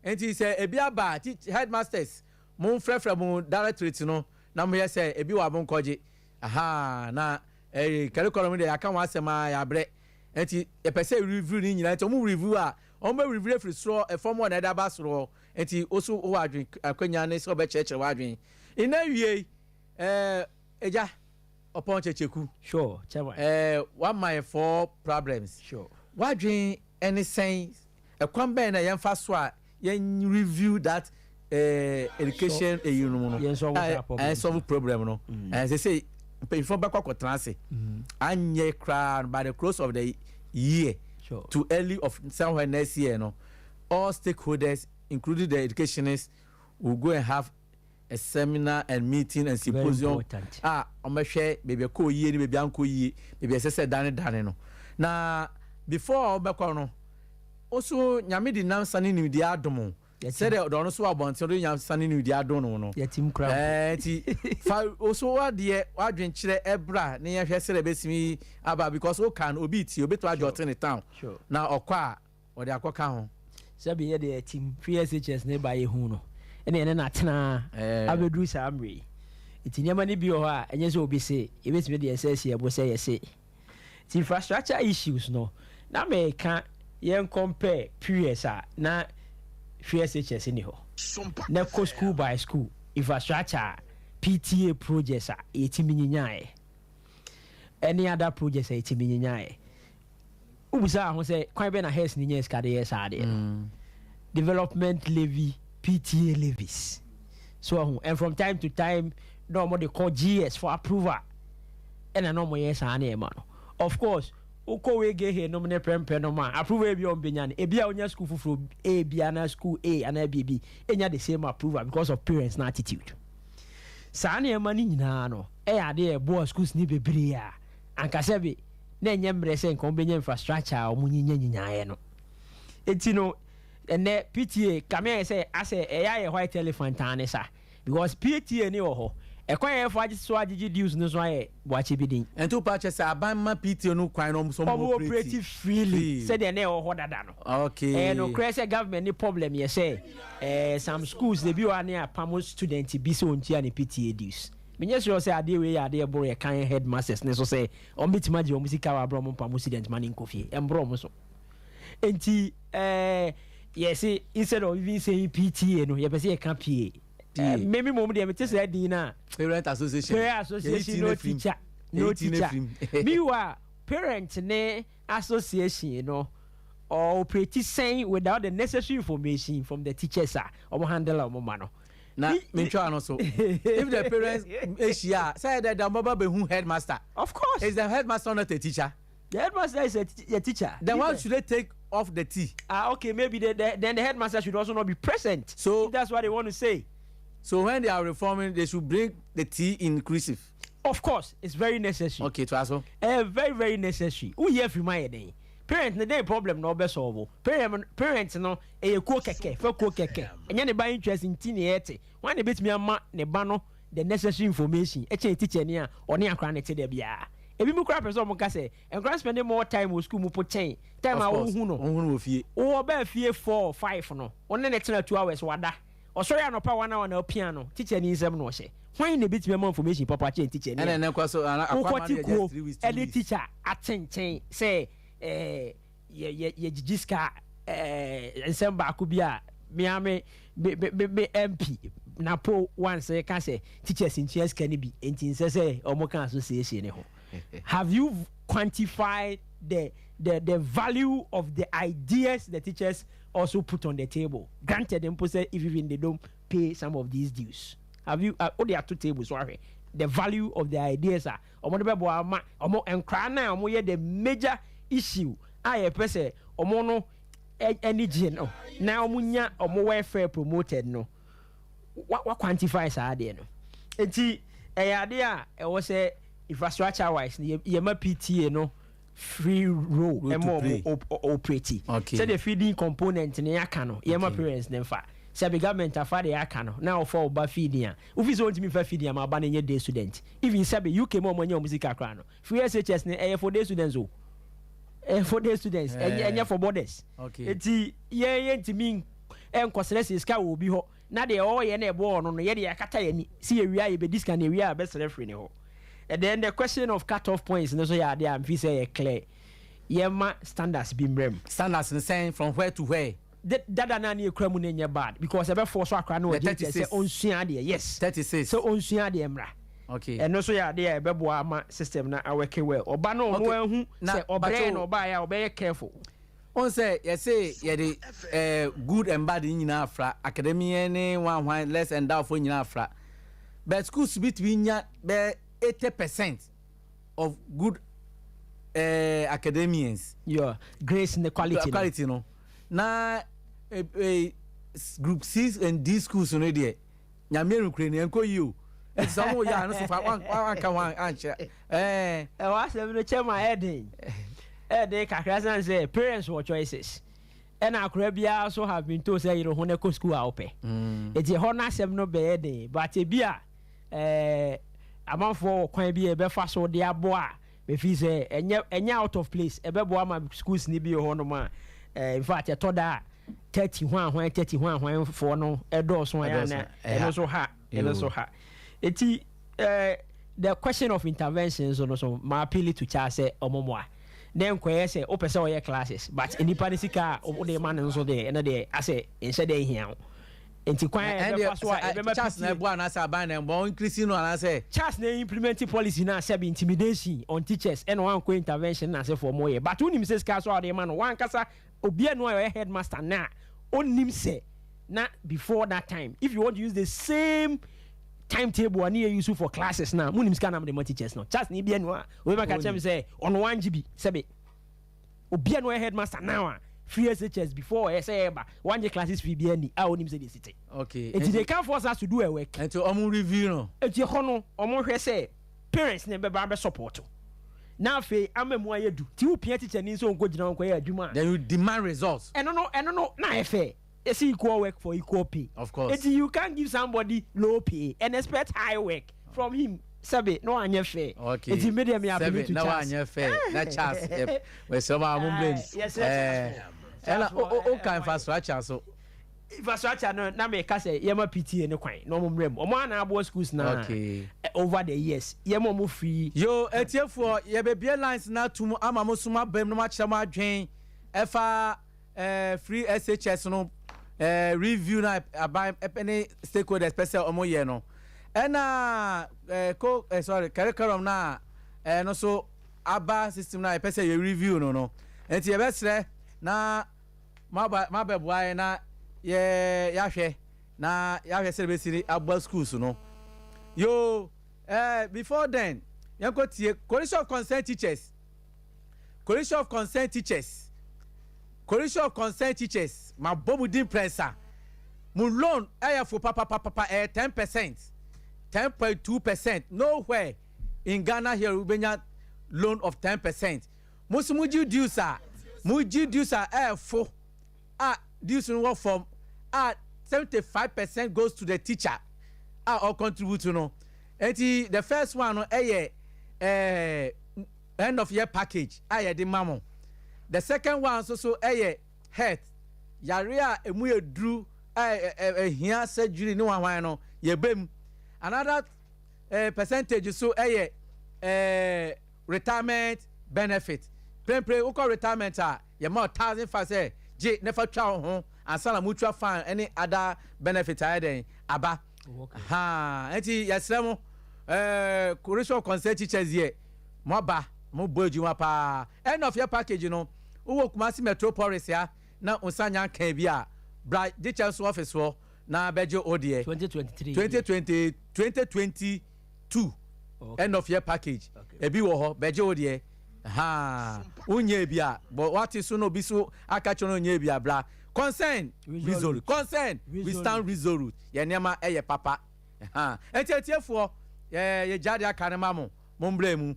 Nti sɛ ebi aba, headmasters, mo nfrɛfrɛ mo directorate no na mo yɛ sɛ ebi wɔ abo nkɔgye aha na curriculum deɛ yɛaka wɔn asɛm a yɛabrɛ. Nti yɛpɛ sɛ review ne nyinaa. Nti wɔn review a, wɔn bɛ review efiri soro ɛfɔm hɔ na ɛde aba soro. Nti oso wɔ adwene akonnwa ne sɛ ɔbɛkyerɛkyerɛ wɔ adwene nna wie. Egya Ɔpɔn Kyekyeku. Sure, chairman. Wama yɛ four problems. Wadwene ɛne sɛn? Ɛkwan bɛn na yɛmfa so a yɛn review that education eyi no mu no? Yɛn solve that problem. Ɛn solve problem no sɛ mpanyinfoɔ bɛkɔ akɔtena ase anyɛ koraa by the close of the year to early of somewhere next year no, all stakeholders, including the educationists, will go and have a seminar and meeting and symposium important. a ɔmɛhwɛ beebi ɛkɔ yie ne beebi ankɔ yie, beebi ɛsɛ sɛ dane dane no. Na before ɔbɛkɔ no, ɔso Nyame de nansa ne nimdeɛ adom o. Sɛdeɛ ɔno nso wɔ abɔnten ɔde nyansa ne nimdeɛ adom no. Yɛtim kora. Nti fa oso wadeɛ wadwenkyerɛ ɛbra ne yɛhwɛ sɛdeɛ ɛbɛsimi aba because woka no, obi tie, obɛtumi agye ɔte ne town na ɔkɔ a ɔde akɔka ho. Sɛbi yɛ deɛ, team free SHS ne ba yɛ hu no ɛne yɛne natena abɛduru saa mmerɛ yi. Nti nneɛma no bi wɔ hɔ a ɛnyɛ sɛ obi se yɛbɛtumi de yɛn nsa asi ɛbo sɛ yɛse. Nti infrastructure issues no, na meka yɛn compare periods a na free SHS nni hɔ, na kɔ school by school infrastructure a PTA projects a yɛtumi nyinyaeɛ ɛne other projects a yɛtumi nyinyaeɛ. Wobusaa ho sɛ kwan bɛn na HERS no nyaa sika de yɛɛ saa adeɛ no? Development levy, PTA levies. So ahu, and from time to time na wɔn de kɔ GS for approval. Ɛna na wɔn yɛ saa nneɛma no. Of course, wokɔ Wegehe nom ne prɛmpɛ nom a, approval ebi a wɔn bɛnya no, ebi a wonya school foforɔ A bi anaa school A anaa B bi, enya the same approval because of parents no attitude. Saa nneɛma no nyinaa no, ɛyɛ adeɛ a ɛboa schools no bebree a, anka sɛbe na ɛnyɛ mmerɛ sɛ nka wɔbɛnya infrastructure a wɔnyinyanyinyaeɛ no. Enti no, ɛnnɛ PTA kame ayɛ sɛ asɛ ɛyɛ ayɛ white elephant ara ne sa because PTA ne wɔ hɔ. Ɛkwan a yɛfa agye so agyegye dues no nso ayɛ boakye bi din. Ɛnti wopɛ akyerɛ sɛ aban mma PTA no kwan na wɔn nso wɔn operate operate freely sɛdeɛ na ɛwɔ hɔ dada no. Okay. Ɛyɛ nokorɛ sɛ government ne problem yɛ sɛ eh, some schools ebi wɔ hɔ a ne apamo student bi sɛ ɔntua ne PTA dues. Menyɛ sure sɛ adeɛ wei yɛ adeɛ ɛboro yɛ kan headmasters no so sɛ wɔn bɛtumi agye wɔn sika wɔ aberɛ a wɔn mpamo student ma no nkɔ fie. Ɛmboro wɔn so. Enti eh, yɛse instead of even saying PTA no, yɛpɛ sɛ yɛka PA. Eh, me me mmom deɛ mete saa din no a. Parent association. Parent association, no teacher. No teacher. Meanwhile, parent ne association no ɔoperate sɛn without the necessary information from the teachers a wɔn handle wɔn ma no. Na mentwa ano so. If the parents ahyia a, sɛ ɛdɛ da wɔn bɛba bɛhu headmaster. Of course. Is the headmaster not a teacher? The headmaster is a, a teacher. Then why should they take off the tea? Ah, okay, maybe the, the, then the headmaster should also not be present. So if that's what they want to say. So when they are reforming, they should bring the tea inclusive. Of course, it's very necessary. Okay, to aso. Very very necessary. Who here fi my den? Parent ne den problem na ɔbɛ solve. Parent no ɛyɛ kuo kɛkɛ, fɛ kuo kɛkɛ. Ɛnyɛ ne ba interest nti ne ɛte. Wɔn na ebetumi ama ne ba no the necessary information ɛkyɛn teacher ni a ɔne akora ne te da biara. Ebi mu koraa pɛ sɛ ɔmo ka sɛ nkora spend more time wɔ school mu po kyɛn time a wohu no. Wohu no wɔ fie. Wowɔ baa fie 4, 5 no, wo ne no tena 2 hours, wada. Ɔsɔre anɔpa 1 hour na opia no, teacher ni nsɛm na ɔhyɛ. Hwan na ebetumi ama information papa kyɛn teacher ni a a wokɔte kuo ɛne teacher atenkyɛn sɛ yɛ yɛ yɛgyigyi sika? Nsɛm baako bi a mea me MP Napo once ka sɛ teachers ntua sika no bi, nti nsɛ sɛ ɔmo ka association ne ho. Have you quantified the value of the ideas the teachers also put on the table? Granted mpo sɛ if even they don't pay some of these dues, have you wode ato table so ahwɛ the value of the ideas a ɔmo de bɛboa ama ɔmo nkraa na ɔmo yɛ the major issue a yɛpɛ sɛ ɔmo no ani gye no na ɔmo nya ɔmo welfare promoted no? Wa quantify saa adeɛ no? Nti ɛyɛ adeɛ a ɛwɔ sɛ infrastructure wise yɛma PTA no free role ɛma ɔmo operate sɛdeɛ feeding component ne yɛaka no, yɛma parents ne nfa sɛbi government afa de yɛaka no na ɔfa ɔba feeding a wofi sɛ wɔntumi fa feeding ama ɔba no nyɛ day student. Even sɛbi UK mu a ɔmo anya ɔmo sika koraa no, free SHS ne ɛyɛ for day students o, ɛyɛ for day students, ɛnyɛ for boarders. Eti yɛn yɛntumi ɛnkɔsrɛ sika wɔ obi hɔ na deɛ ɔyɛ na ɛbɔ ɔno no, yɛde yɛakata yɛn ni si yɛwia yɛbɛdi sika na yɛwia a bɛsrɛ firi ne hɔ. And then the question of cut off points no so yɛ adeɛ a mfi sɛ yɛ clear. Yɛma standards bi mmerɛ mu. Standards n sɛn, from where to where? Dada naa ne ekura mu ne nyɛ bad because ɛbɛfɔ so akora no ɔgye nkyɛn sɛ ɔnsua adeɛ, yes. 36. Sɛ ɔnsua adeɛ mmra. Ɛno nso yɛ adeɛ a ɛbɛboa ama system na awork well. Ɔba no ɔno ahu sɛ ɔbrɛ na ɔbaa yɛ a ɔbɛyɛ careful. Wọn sɛ yɛsɛ yɛde good and bad nyinaa afra, academia ne one one less endowed nyinaa afra, but schools bi tumi nya bɛɛ 80% of good academians. Yeah, grace ne quality. Quality no na group C and D schools no deɛ, Nyame nukuri ni ɛnkɔ yi o. Ɛti sɛ ɔmo yɛ ano so fa wanka ho ankyerɛ ɛɛ. Ɛwɔ asɛm no kyɛm a ɛɛden kakra san sɛ parents wɔ choices, ɛna akora biara so have been told sɛ yere ho na kɔ school a wopɛ. Eti ɛhɔ no asɛm no bɛyɛ den, but ebi a amanfoɔ wɔ kwan bi a ɛbɛfa so de aboa a mefi sɛ ɛnyɛ out of place, ɛbɛboa ma schools ni bi wɔ hɔnom a in fact ɛtɔ da a 30 ho ahwan 30 ho ahwan foɔ no ɛdɔɔso a, yɛn ɛno nso ha eti. The question of intervention so no so ma appeal to Charles sɛ ɔmo mmoa na nkɔyɛ sɛ wopɛ sɛ ɔyɛ classes, but nipa ne sika a wode ma no nso deɛ, ɛno deɛ asɛ nhyɛ dɛ nhia wo. Nti kwan a yɛbɛfa so a yɛbɛma Charles na ɛboa anaasɛ aban na ɛboa increase no anaasɛ Charles na implement policy na sɛbi intimidation on teachers ɛna wankɔ intervention na asɛfoɔ mo yɛ, but wonim sɛ sika so a wɔde ma no wankasa obiara no a ɔyɛ headmaster na onim sɛ na before that time, if you want to use the same timetable a ne yɛ use for classes na munim sika na mo de ma teachers no. Charles ne bia no a obi bɛka kyerɛ me sɛ ɔno wangye bi. Sɛbi, obiara no ɔyɛ headmaster now a free SHS before ɔyɛ sɛ ɛba wangye classes free bi ani a onim sɛ deɛ si te. Nti they can force us to do a work. Nti ɔmo review no. Nti ɛhɔ no ɔmo hwɛ sɛ parents ne bɛba bɛ support na afei ama mu ayɛ du ti wopia teacher ni nso nkɔ gyina hɔ nkɔyɛ adwuma a Then you demand results. Ɛno no na ayɛ fair. Yɛsi equal work for equal pay. Of course. Eti you can't give somebody low pay and expect high work from him. Sɛbi, no anyɛ fair. Eti mi deɛ mi appeal Sɛbi to na Charles. Wanyɛ fair na Charles wɔsɛ ɔmo a mo blame. Yes, yes. Ɛna o ka infrastructure so. Infrastructure no na meka sɛ yɛma PTA ne kwan na ɔmo mmerɛ mu ɔmo ana aboa schools na over the years yɛma ɔmo free. Yo, etiefoɔ, yɛbɛbie lines na atum ama mo so mo abam na mo akyerɛ mo adwen ɛfa free SHS no review na aban ɛpɛ ne stakeholders pɛ sɛ ɔmo yɛ no, ɛna ko sorry, curriculum na no so aba system na yɛpɛ sɛ yɛ review no. Nti yɛbɛsrɛ na mabɛboa yɛ na yɛ yɛahwɛ na yɛahwɛ sɛ yɛbɛsi aboa schools no. Yo, before then, yɛnkɔ tie Coalition of Concerned Teachers, Coalition of Concerned Teachers, Coalition of Concerned Teachers. Ma bɔ mu din prɛnsa mu loan ɛyɛ fo papapapa, ɛyɛ 10%, 10.2%. Nowhere in Ghana here wobɛnya loan of 10%. Mo nso mo gye dues a, mo gye dues a ɛyɛ fo a dues no wɔ fam a 75% goes to the teacher a ɔ contribute no. Eti the first one no ɛyɛ end of year package a yɛde ma mo. The second one nso so ɛyɛ health, yare a emu yɛ duru a ɛ ɛ ɛhia surgery ne wanwan no yɛ mu. Another percentage so ɛyɛ retirement benefit. Prempren wokɔ retirement a, yɛma 1,500 sɛ gye ne fa twa wo ho ansa na mutual fund ɛne other benefit ayɛ dɛn aba ha. Nti yɛsrɛ mo, Coalition of Concerned Teachers yɛ mo aba mo bɔ adwuma paa. End of year package no, wowɔ Kumasi Metropolis ya na nsa nya nkan bi a, bra gye nso office hɔ na bɛgye o deɛ. 2023. 2020, 2022 end of year package ebi wɔ hɔ, bɛgye o deɛ ha. Wonyɛ bi a bɔ wate so na obi so aka kyerɛ no onyɛ bi a, bra. Concern resolute, concern we stand resolute. Yɛ nneɛma ɛyɛ papa ha. Eti etiefoɔ, yɛ gya de aka ne ma mo, mo mbrɛ mu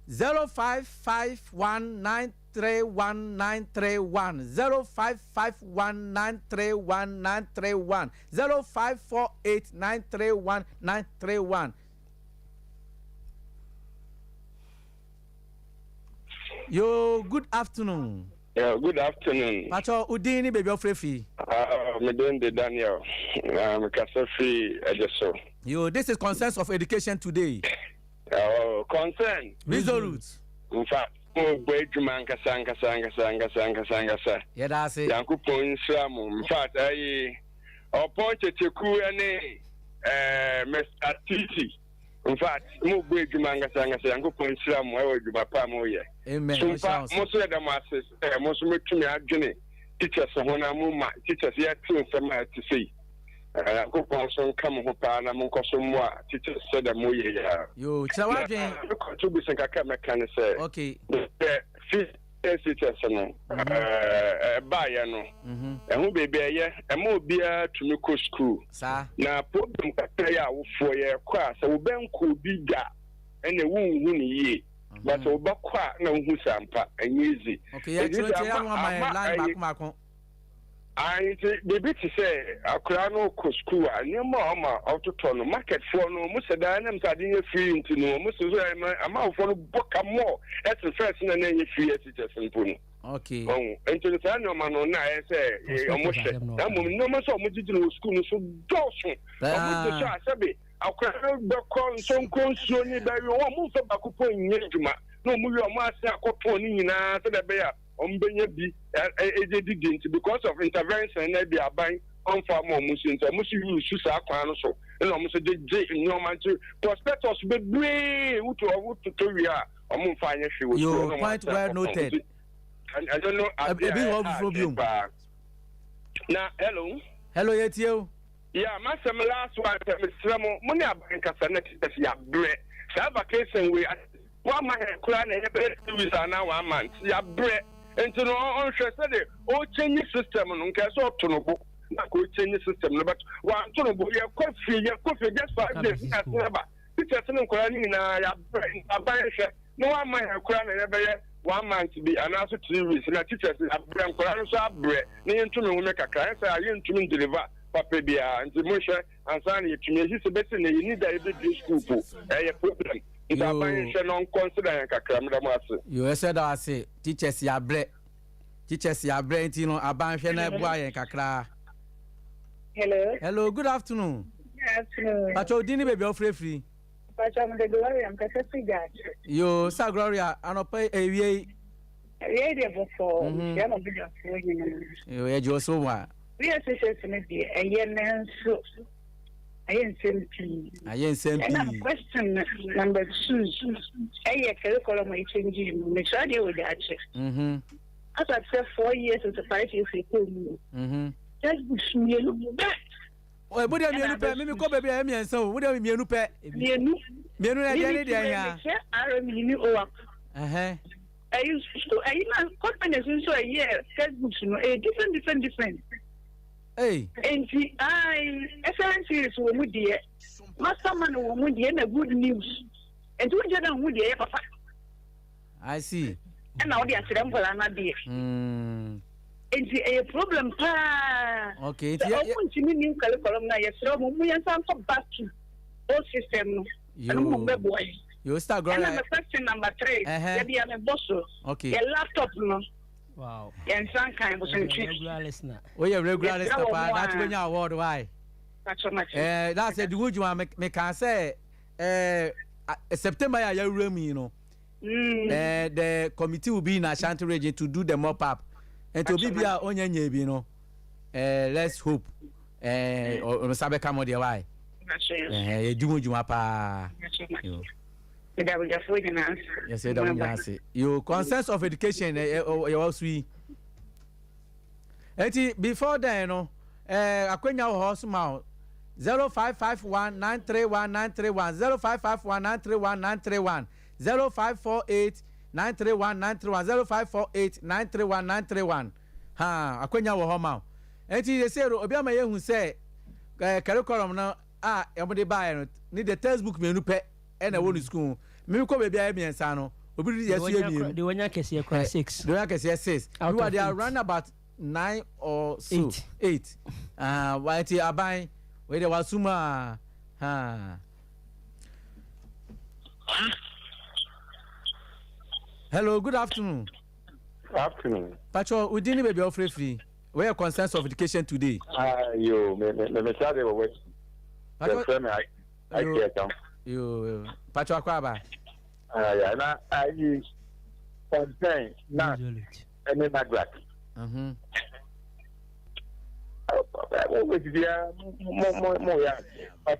0551931931, 0551931931, 0548931931. Yo, good afternoon. Yeah, good afternoon. Pacho, udin ni baabi ɔfrɛ fi? Me din de Daniel. Mekasa firi Ejisu. Yo, this is Concerns of Education Today. Oh, concern. Resolute. In fact, mo bɔ adwuma nkasa nkasa nkasa nkasa nkasa nkasa. Yɛda ase. Yankopɔn nhyira mo. In fact, ayi ɔpɔn kyekyɛku ne Mr. Titi. In fact, mo bɔ adwuma nkasa nkasa. Yankopɔn nhyira mo ɛwɔ adwuma pa a mo yɛ. Amen. Sumpa, mo nso yɛda mo ase sɛ mo nso metumi adwene teachers ho na mo ma teachers yɛte nsɛm a ɛte sei. Nyankopɔn nso nka mo ho paa na monkɔ so mmoa teachers sɛdeɛ moyɛ yi a. Yo, kyerɛ w'adwen. Me contribution kakra mɛka ne sɛ sɛ free SHS no ɛbaeɛ no, ɛho baabi a ɛyɛ ɛma obiara tumi kɔ school na problem kakra yɛ awofoɔ yɛkɔ a sɛ wobɛnkɔ obi da ɛna wonhu ne yie, but sɛ wobɛkɔ a na wohu sɛ ampa ɛnyɛ easy. Okay, yɛkyerɛ nti yɛn ama yɛn line baako baako. Ayi, nti biribi te sɛ akwaraa no kɔ sukuu a, nneɛma a ɔma ɔtotɔ no, marketfoɔ no ɔmo sɛ daa ɛnam sɛ ade nyɛ free nti no, ɔmo sɛ so ɛma ama awofoɔ no bɔ ka mɔ ɛsen first na ɛnyɛ free SHS mpo no. Okay. Ɔho nti no saa nneɛma no na ɛyɛ sɛ ɔmo hwɛ na mmom nneɛma sɛ ɔmo gyegye no wɔ sukuu no so dɔɔso. Ɔmo gye so a sɛbe akwadaa no bɛkɔ nsonko nsuo ne bɛwe wɔn ɔmo nfa baako po nyɛ adwuma na ɔmo wie ɔmo ase akɔtɔn ne nyinaa sɛdeɛ ɛbɛyɛ a ɔmo bɛnya bi ɛgye didi nti because of intervention na ebi aban ɔnfa ama ɔmo so nti ɔmo so use saa kwan no so ɛna ɔmo so gyegye nneɛma nti prospectus bebree wotu ɔmo toto wie a ɔmo nfa anyɛ hwee wɔ sukuu Yo, point well noted. Ɛno no adeɛ Ebi wɔ foforɔ biom. paa na hello. Hello, yɛtie o. Yeah, masɛm last one sɛ mesrɛ mo, mo ne aban kasa na teachers yɛabrɛ saa vacation wei wama yɛn koraa na ɛyɛ bɛyɛ 2 weeks anaa one month, yɛabrɛ. Nti no ɔnhwɛ sɛde ɔchange system no, nkae sɛ ɔto no bo na ka ɔchange system no, but wanto no bo. Yɛkɔ fie, yɛkɔ fie just 5 days na yɛasene aba. Teachers ne nkwadaa no nyinaa yɛabrɛ, nti aban hwɛ na wama yɛn koraa na yɛbɛyɛ one month bi anaasɛ 3 weeks na teachers abrɛ, nkwadaa no nso abrɛ, na yɛntumi nhome kakra. Ɛsɛ a yɛntumi ndeliver papa biara, nti monhwɛ ansa na yɛtumi ɛsi sɛ bɛsi na yɛni da yɛbɛdue school po ɛyɛ problem, nti aban hwɛ na ɔnconsider yɛn kakra. Meda mo ase. Yo, ɛsɛ da ase. Teachers yɛabrɛ, teachers yɛabrɛ, nti no aban hwɛ na ɛboa yɛn kakra. Hello. Hello, good afternoon. Good afternoon. Patro, odin ne baabi a wofrɛ firi? Patro, I'm the Gloria. I'm kasa fi Gyaakye. Yo, sa Gloria, anɔpa ewie yi? Ewie deɛ bɔkɔɔ. Mehyia ma badwafoɔ nyinaa. Yo, yɛgye wo so wa. Free SHS no deɛ, ɛyɛ, nanso ayɛ nsɛm pii. Ayɛ nsɛm Ɛna pii. Question number two ɛyɛ curriculum a ɛkyɛngye mu. Mesua deɛ wɔ Gyaakye. Asa sɛ 4 years to 5 years ɛkɔɔ mu. Textbooks mmienu pɛ. Ɔ mo deɛ mmienu pɛ, mímí kɔ baabi a ɛyɛ mmiɛnsa o, mo deɛ mmienu pɛ. Mmienu. Mmienu na ɛdeɛ ne deɛ hia? Mekyerɛ RME ne OAP. Ɛyi school ɛyi na companies nso ɛyɛ textbooks no ɛyɛ different, different, different. Hey. Nti ayi Excellent Series wɔ mu deɛ, Masterman wɔ mu deɛ, na Good News, nti wọ́n gyina ho deɛ ɛyɛ papa. I see. Ɛna wɔde akyerɛ nkwadaa n'adeɛ. Nti ɛyɛ problem paa. Okay. Sɛ Nti yɛ ɔmo ntumi new curriculum na yɛsrɛ ɔmo, ɔmo yɛn nsa nkɔ back to old system no, ɛno mo bɛboa yɛn. Yo, Star Gloria. Ɛna my question number three, yɛde yɛ mebɔ so. Yɛ laptop no, yɛn nsa nkan bosomtwe. Regular listener. Woyɛ regular Yɛsrɛ listener wɔn paa. a- Daakye bɛnya award why? Patro, mate. That's a diwu dwuma meka sɛ September yɛ a yɛwura mu yi no, the committee will be in Ashanti Region to do the mop up, nti obi bi a onye nye bi no, let's hope ɔnsa bɛka mo deɛ why. Yɛdi mu dwuma paa. Yo. Meda abadwafoɔ nyinaa ase. Yɛsɛ da mo nyinaa ase. Yo, concerns of education yɛwɔ so yi, eti before then no akwanya wɔ hɔ so ma o, 0551931931, 0551931931, 0548931931, 0548931931. Ha akwanya wɔ hɔ ma o. Eti yɛsɛ obi ama yɛhu sɛ curriculum no a wɔde baeɛ no ne de textbook mmienu pɛ ɛna ɛwɔ ne school. Mímu kɔ baabi a yɛ mmiɛnsa no, obi de yɛ so yɛ mmienu. De wɔnya kɛseɛ kora six. De wɔnya kɛseɛ six. Out We of they are eight. round about nine or so. Eight. Eight. Ah, wa nti aban wei de wasum a ha. Hello, good afternoon. Afternoon. Patro, udi ni baabi a wofrɛ firi? Wey yɛ concerns of education today? Ah, yo, me sáré wɔ west. Patro. Yɛfrɛ me Yo. I kan. Yo, patro, akɔ aba. Ah, ya na ayi concern na ɛne NAGRAT. Mo bɛ ti bia mo ya but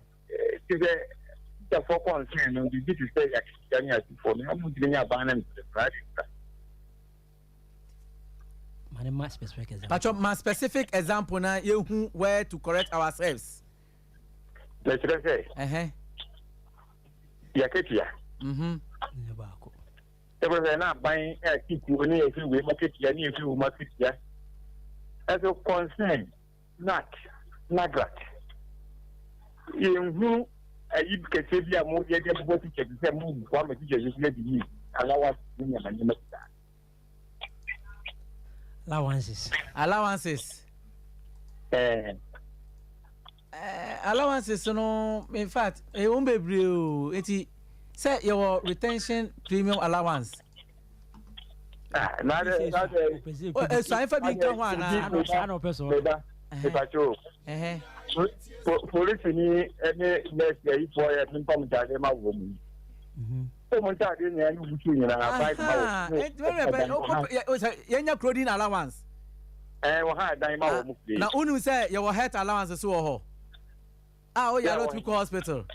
ti sɛ teacherfoɔ concern no bibi ti sɛ yaketia ne atifoɔ no ɔmo ntumi nye aban ne mpere kora de kora. Mane ma specific example. Patro, ma specific example na yehu where to correct ourselves. Mɛkyerɛ sɛ yɛketia. Ne baako. Ɛbɛ sɛ na aban ɛtiti ne yɛfi wei ma ketia ne yɛfi wei ma ketia. Ɛso concern nat NAGRAT. Yɛnhunu ayi kɛseɛ bi a mo yɛde bɔ teacher ti sɛ mo boa ma teacher yi so adi yie allowance ne nneɛma nneɛma ti saa. Allowances. Allowances. Allowances no, in fact, ɛwɔ bebree o. Eti sɛ yɛwɔ retention premium allowance. Ah, na de na de. Esuan fa bi nka ho ana. Saa na ɔpɛ so. Meba. Mepa cho. Polisi ni ne nurse ayifoɔ yɛ pempam ntadeɛ ma wɔ mu. Sɛ mo ntadeɛ nyinaa ne wusu nyinaa bike ma wɔ. Yɛnya clothing allowance. Ɛɛ wɔ ha dan ma wɔ mu fie. Na wonim sɛ yɛwɔ health allowance so wɔ hɔ. A woyare wotumi kɔ hospital.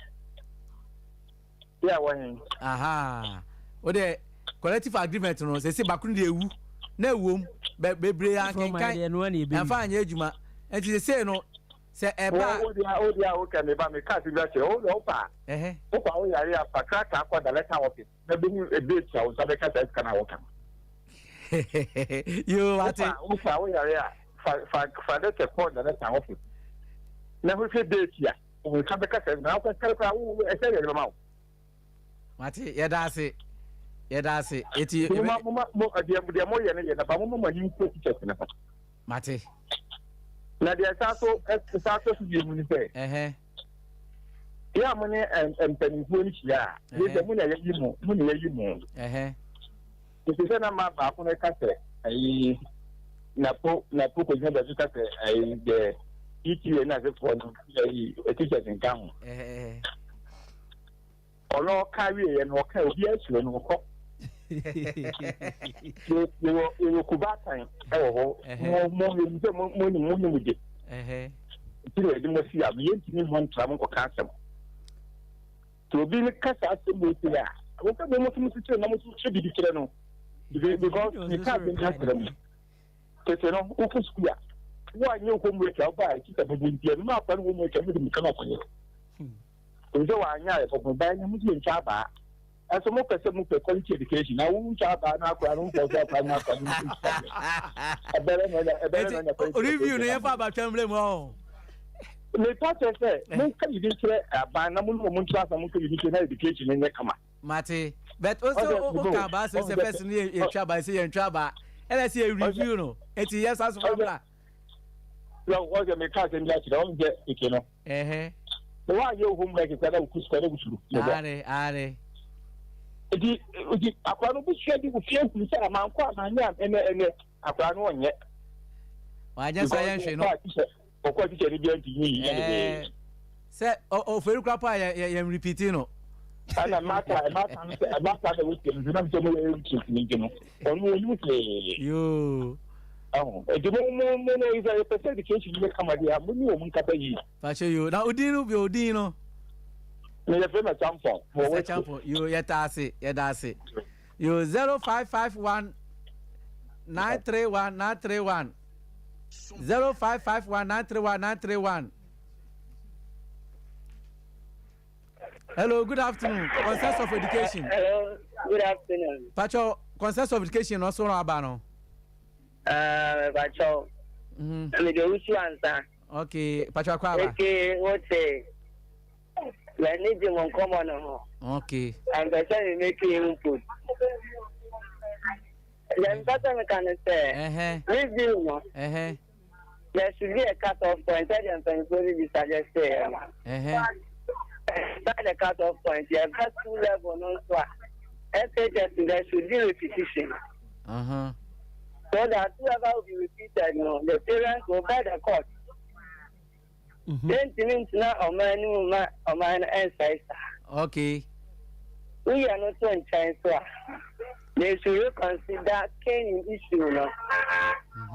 Yɛ wɔ he. Aha. Wo deɛ collective agreement no sɛ sɛ baako no deɛ ewu na ewom bɛ bebree ankenkan ɛnfa anyɛ adwuma nti sɛ no sɛ ɛba. Wo deɛ wo deɛ wo kɛ me ba me kaa si bi akyerɛ wo deɛ wo pa wo pa wo yare a fa krataa kɔ director office na bɛ hu date a wo nsa bɛka saa sika na wɔka. Yoo wate. Wo pa wo yare a fa fa fa letter kɔ director office na hwehwɛ date a wo nsa bɛka saa sika na wokɔ kare koraa wo ɛsɛ yɛ de bɛma wo. Mate, yɛda ase. Yɛda ase. Eti. Moma moma mo deɛ deɛ mo yɛ no yɛ na ba moma mo ani nkɔ teachers no ho. Mate. Na deɛ ɛsa so ɛsa so so bie mu ni sɛ. Ɛhɛn. Yɛ a mo ne mpanimfoɔ no hyia a, yɛ sɛ mo na yɛyi mo, mo na yɛyi mo. Ɛhɛn. Nti sɛ na mmaa baako no ka sɛ ɛyi napo napo kɔgyina baabi ka sɛ ɛyi deɛ ETA ne asefoɔ no ɛyi teachers nka ho. Ɛhɛn. Ɔno ɔka wieɛ no ɔka obi asuro no ɔkɔ. Yɛwɔ yɛwɔ kubaatan ɛwɔ hɔ. Mo mo yɛn sɛ mo mo nim mo nim de. Nti na yɛde mo si ano yɛntumi mmɔ ntra mo nkɔka asɛm. Nti obi ne ka saa asɛm wɔ esi a wɔsɛ mo mo so mo kyerɛ na mo so kyerɛ biribi kyerɛ no. Because ne ka asɛm bi akyerɛ mo. Tete no wokɔ sukuu a woanyɛ homework a wobaa tikya bɛbɔ nti ɛno na akora no homework a mode mika no akɔyɛ. Efisɛ wɔanyɛ a yɛbɔbɔ ban na mode yɛntwa abaa. Ɛnso mopɛ sɛ mopɛ quality education na wontwa abaa na akora no mfɔ so akora no akora no ɛbɛrɛ na ɛnya ɛbɛrɛ na ɛnya quality education. Review no yɛmfa abatwa mmerɛ mu ɔho. Mepa kyerɛ sɛ monka biribi nkyerɛ aban na mo ne wɔn ntra ase na monka biribi nkyerɛ na education no nyɛ kama. Mate but o sɛ o ka abaa sɛ sɛ fɛs no yɛtwa abaa sɛ yɛntwa abaa ɛna sɛ yɛ review no eti yɛ sa so fa bra. Ɔsɛ meka asɛm bi akyerɛ ɔn sɛ eke no. Ɛhɛ. Na woanyɛ wo homework koraa na wokɔ sukuu a na wosuro. Are are. Nti nti akwadaa no bɛsua de ofie ahunu sɛ mankɔ a manyɛ a ɛnɛ ɛnɛ akwadaa no ɔnyɛ. Wanyɛ sa yɛn hwee no. Ɔkɔ tikya no bi ntumi nyɛ ne hwee. Sɛ ɔfɛri koraa po a yɛ yɛn repeat no. Ɛna mata mata no sɛ mata na wotie no nam sɛ mo yɛ interest no nti no ɔno ɔnim hwee. Yoo. Ɛho nti mo mo mo no sɛ yɛpɛ sɛ education yɛ kama deɛ a mo ne wɔn nkasa yie. Fakyɛ yoo na odin no bi odin no. Na yɛfrɛ no Champon. Mr Champon yoo yɛta ase yɛda ase yoo 0551 931 931 0551 931 931. Hello, good afternoon. Concerns of education. Hello, good afternoon. Pacho, concerns of education no so aba no. Uh, Pacho. Mhm. Me de usu ansa. Okay, Pacho akwa aba. Okay, what say? Me ni mo nkɔmɔ no ho. Okay. And the same me make input. Then pata me kan say. Review no. There should be a cut off point. Sɛ deɛ mpanyinfoɔ no bi suggest yɛ no. Inside the cut off point, yɛ ba school level no nso a, SHS there should be repetition. So that whoever will be repeated no, the parents will bear the cost. Yɛntumi ntena ɔman no mu ma ɔman no ɛnsɛe saa. Okay. Woyɛ no to nkyɛn so a, they should reconsider caning issue no.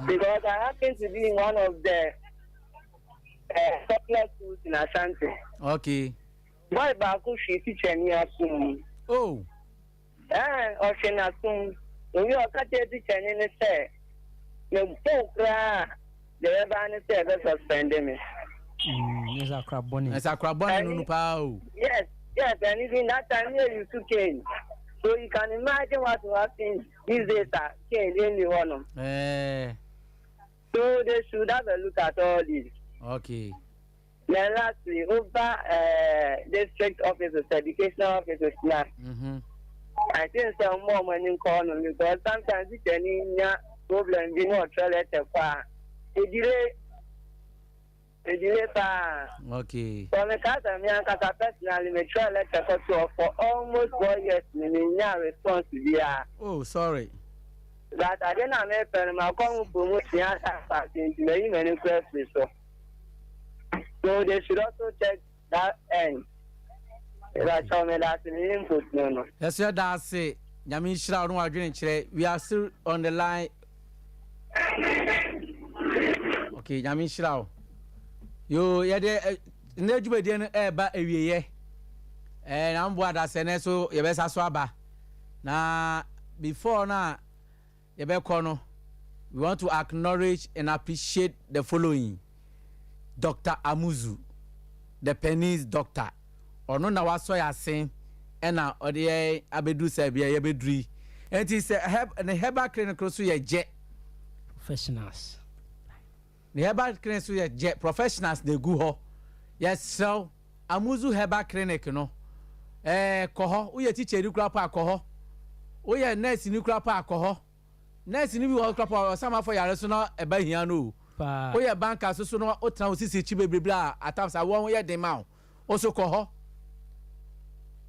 Because I happen to be in one of the popular schools in Ashanti. Okay. Boy baako hwee teacher ni asom. Oh. Ɛɛ ɔhwe n'asom. Owi ɔka kyerɛ teacher ni ne sɛ, mebɔ koraa deɛ ɛbɛba ne sɛ ɛbɛ suspend me. Ɛsɛ akora bɔne. Ɛsɛ akora bɔne no no paa o. Yes, yes, and even that time here you took cane. So you can imagine what will happen these days ah, cane ɛnni hɔ nom. Eh. So they should have a look at all this. Okay. Then lastly, over district officers, educational officers na. I think sɛ ɔmo ɔmo ani nkɔ no because sometimes teacher ni nya problem bi na ɔtwerɛ letter kɔ a, edire edire paa. Okay. So me ka sɛ me ankasa personally me twerɛ letter kɔ to for almost 4 years me me nya response biara. Oh, sorry. But ade no a mepɛ no makɔ ho promotion asa asase nti mayi m'ani kora afiri so. So they should also check that end. Mepakyɛw meda ase me input no no. Yɛso yɛda ase Nyame nhyira wo ne w'adwene nkyerɛ we are still on the line okay Nyame nhyira wo yoo yɛde nnɛ dwumadie no ɛreba awieɛ ɛɛ na mboa adasɛ nɛ so yɛbɛsa so aba na before na yɛbɛkɔ no we want to acknowledge and appreciate the following Dr. Amuzu the Penny's doctor ɔno na wasɔ yɛ asen ɛna ɔde yɛ abɛduru sɛ bia yɛbɛduru yi nti sɛ herb ne herbal clinic so yɛ gyɛ professionals ne herbal clinic so yɛ gyɛ professionals na egu hɔ yɛsrɛw Amuzu herbal clinic no kɔ hɔ woyɛ teacher ni kura pa akɔ hɔ woyɛ nurse ni kura pa akɔ hɔ nurse ni bi wɔ hɔ kura pa ɔsam afɔ yare so na ɛba hia no o woyɛ banker so so no wotena wo sisi akyi bebrebe a atam sa wɔn ho yɛ den ma wo wo so kɔ hɔ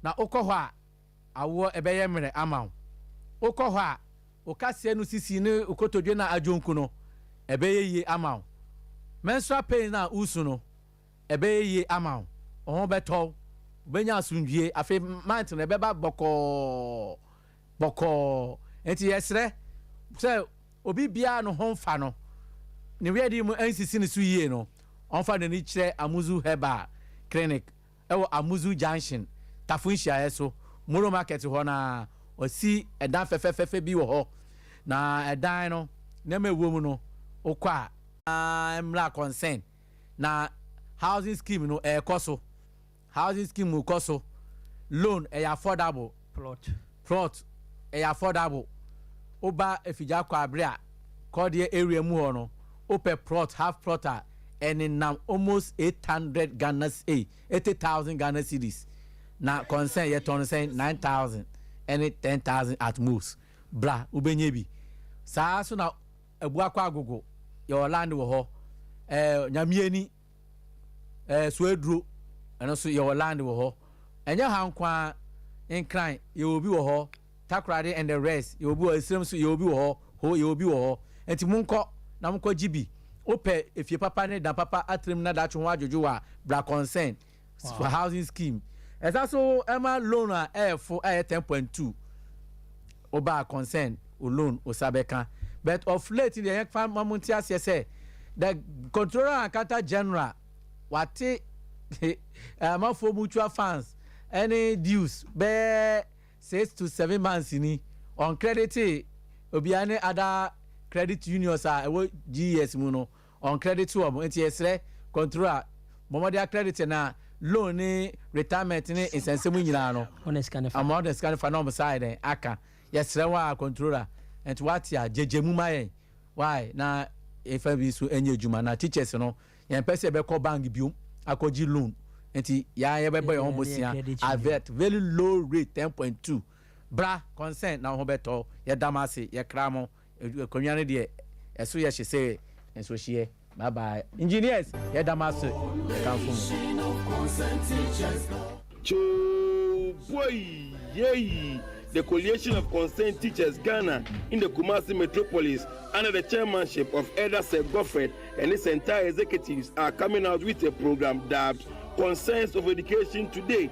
na wokɔ hɔ a awoɔ ɛbɛyɛ mmerɛ ama wo wokɔ hɔ a wo kaseɛ no sisi ne wo kotodwe no adwonku no ɛbɛyɛ yie ama wo menstrual pain na wosu no ɛbɛyɛ yie ama wo wo ho bɛtɔ wo wobɛnya asomdwie afei month no ɛbɛba bɔkɔɔ bɔkɔɔ nti yɛsrɛ sɛ obi biara no ho mfa no ne wiade mu ansisi ne so yie no ɔmfa n'ani kyerɛ Amuzu Herbal Clinic ɛwɔ Amuzu Junction Tafo nhyiaeɛ so Moro Market hɔ na ɔsi ɛdan fɛfɛɛfɛ bi wɔ hɔ na ɛdan no nneɛma ɛwɔ mu no wokɔ a mmra concern na housing scheme no ɛɛkɔ so housing scheme kɔ so loan ɛyɛ affordable plot plot ɛyɛ affordable woba Afigya Kwabre a kɔdeɛ area mu hɔ no wopɛ plot half plot a ɛnenam almost 800 Ghana 80,000 Ghana cedis na concern yɛtɔn sɛn 9,000 ɛne 10,000 at most bra wobɛnya bi saa so na Abuakɔ Agogo yɛwɔ land wɔ hɔ Nyamieni Suaduro ɛno nso yɛwɔ land wɔ hɔ ɛnyɛ ha nko Nkran yɛwɔ bi wɔ hɔ Takoradi and the rest yɛwɔ bi wɔ Esirem so yɛwɔ bi wɔ hɔ ho yɛwɔ bi wɔ hɔ nti monkɔ na monkɔ gye bi wopɛ efie papa ne dan papa atirim na daakye ho adwodwo a bra concern for housing scheme ɛsa so ɛma loan a ɛyɛ fo ɛyɛ 10.2 woba concern o loan osa bɛka. But of late deɛ yɛn fa ma mo nti aseɛ sɛ the Controller and Accountant General wate amanfoɔ mutual funds ɛne dues bɛɛ 6 to 7 months ni on credit obiara ne other credit unions a ɛwɔ GES mu no on credit wɔn. Nti yɛsrɛ controller bɔmmɔde credit na loan ne retirement ne nsɛnsɛm nyinaa no ɔna sika ne fa ama ɔde sika ne fa na ɔmo saa yɛ dɛn aka. Yɛsrɛ wɔn a controller nti wate a gyegye mu ma yɛn why na efa bi nso nyɛ adwuma na teachers no yɛn pɛ sɛ yɛbɛkɔ bank biom akɔgye loan nti yɛn yɛbɛbɔ yɛn ho bosia at very low rate 10.2. Bra concern na ho bɛtɔ. Yɛdam ase yɛkra mo akonnwa no deɛ ɛso yɛ hye sɛ nsohyeɛ. Bye bye, engineers. Yɛdam ase yɛkamfo mu. Cho boy, yay! The Coalition of Concerned Teachers Ghana in the Kumasi metropolis, under the chairmanship of Elder Sir Godfred and his entire executives, are coming out with a program dubbed Concerns of Education Today.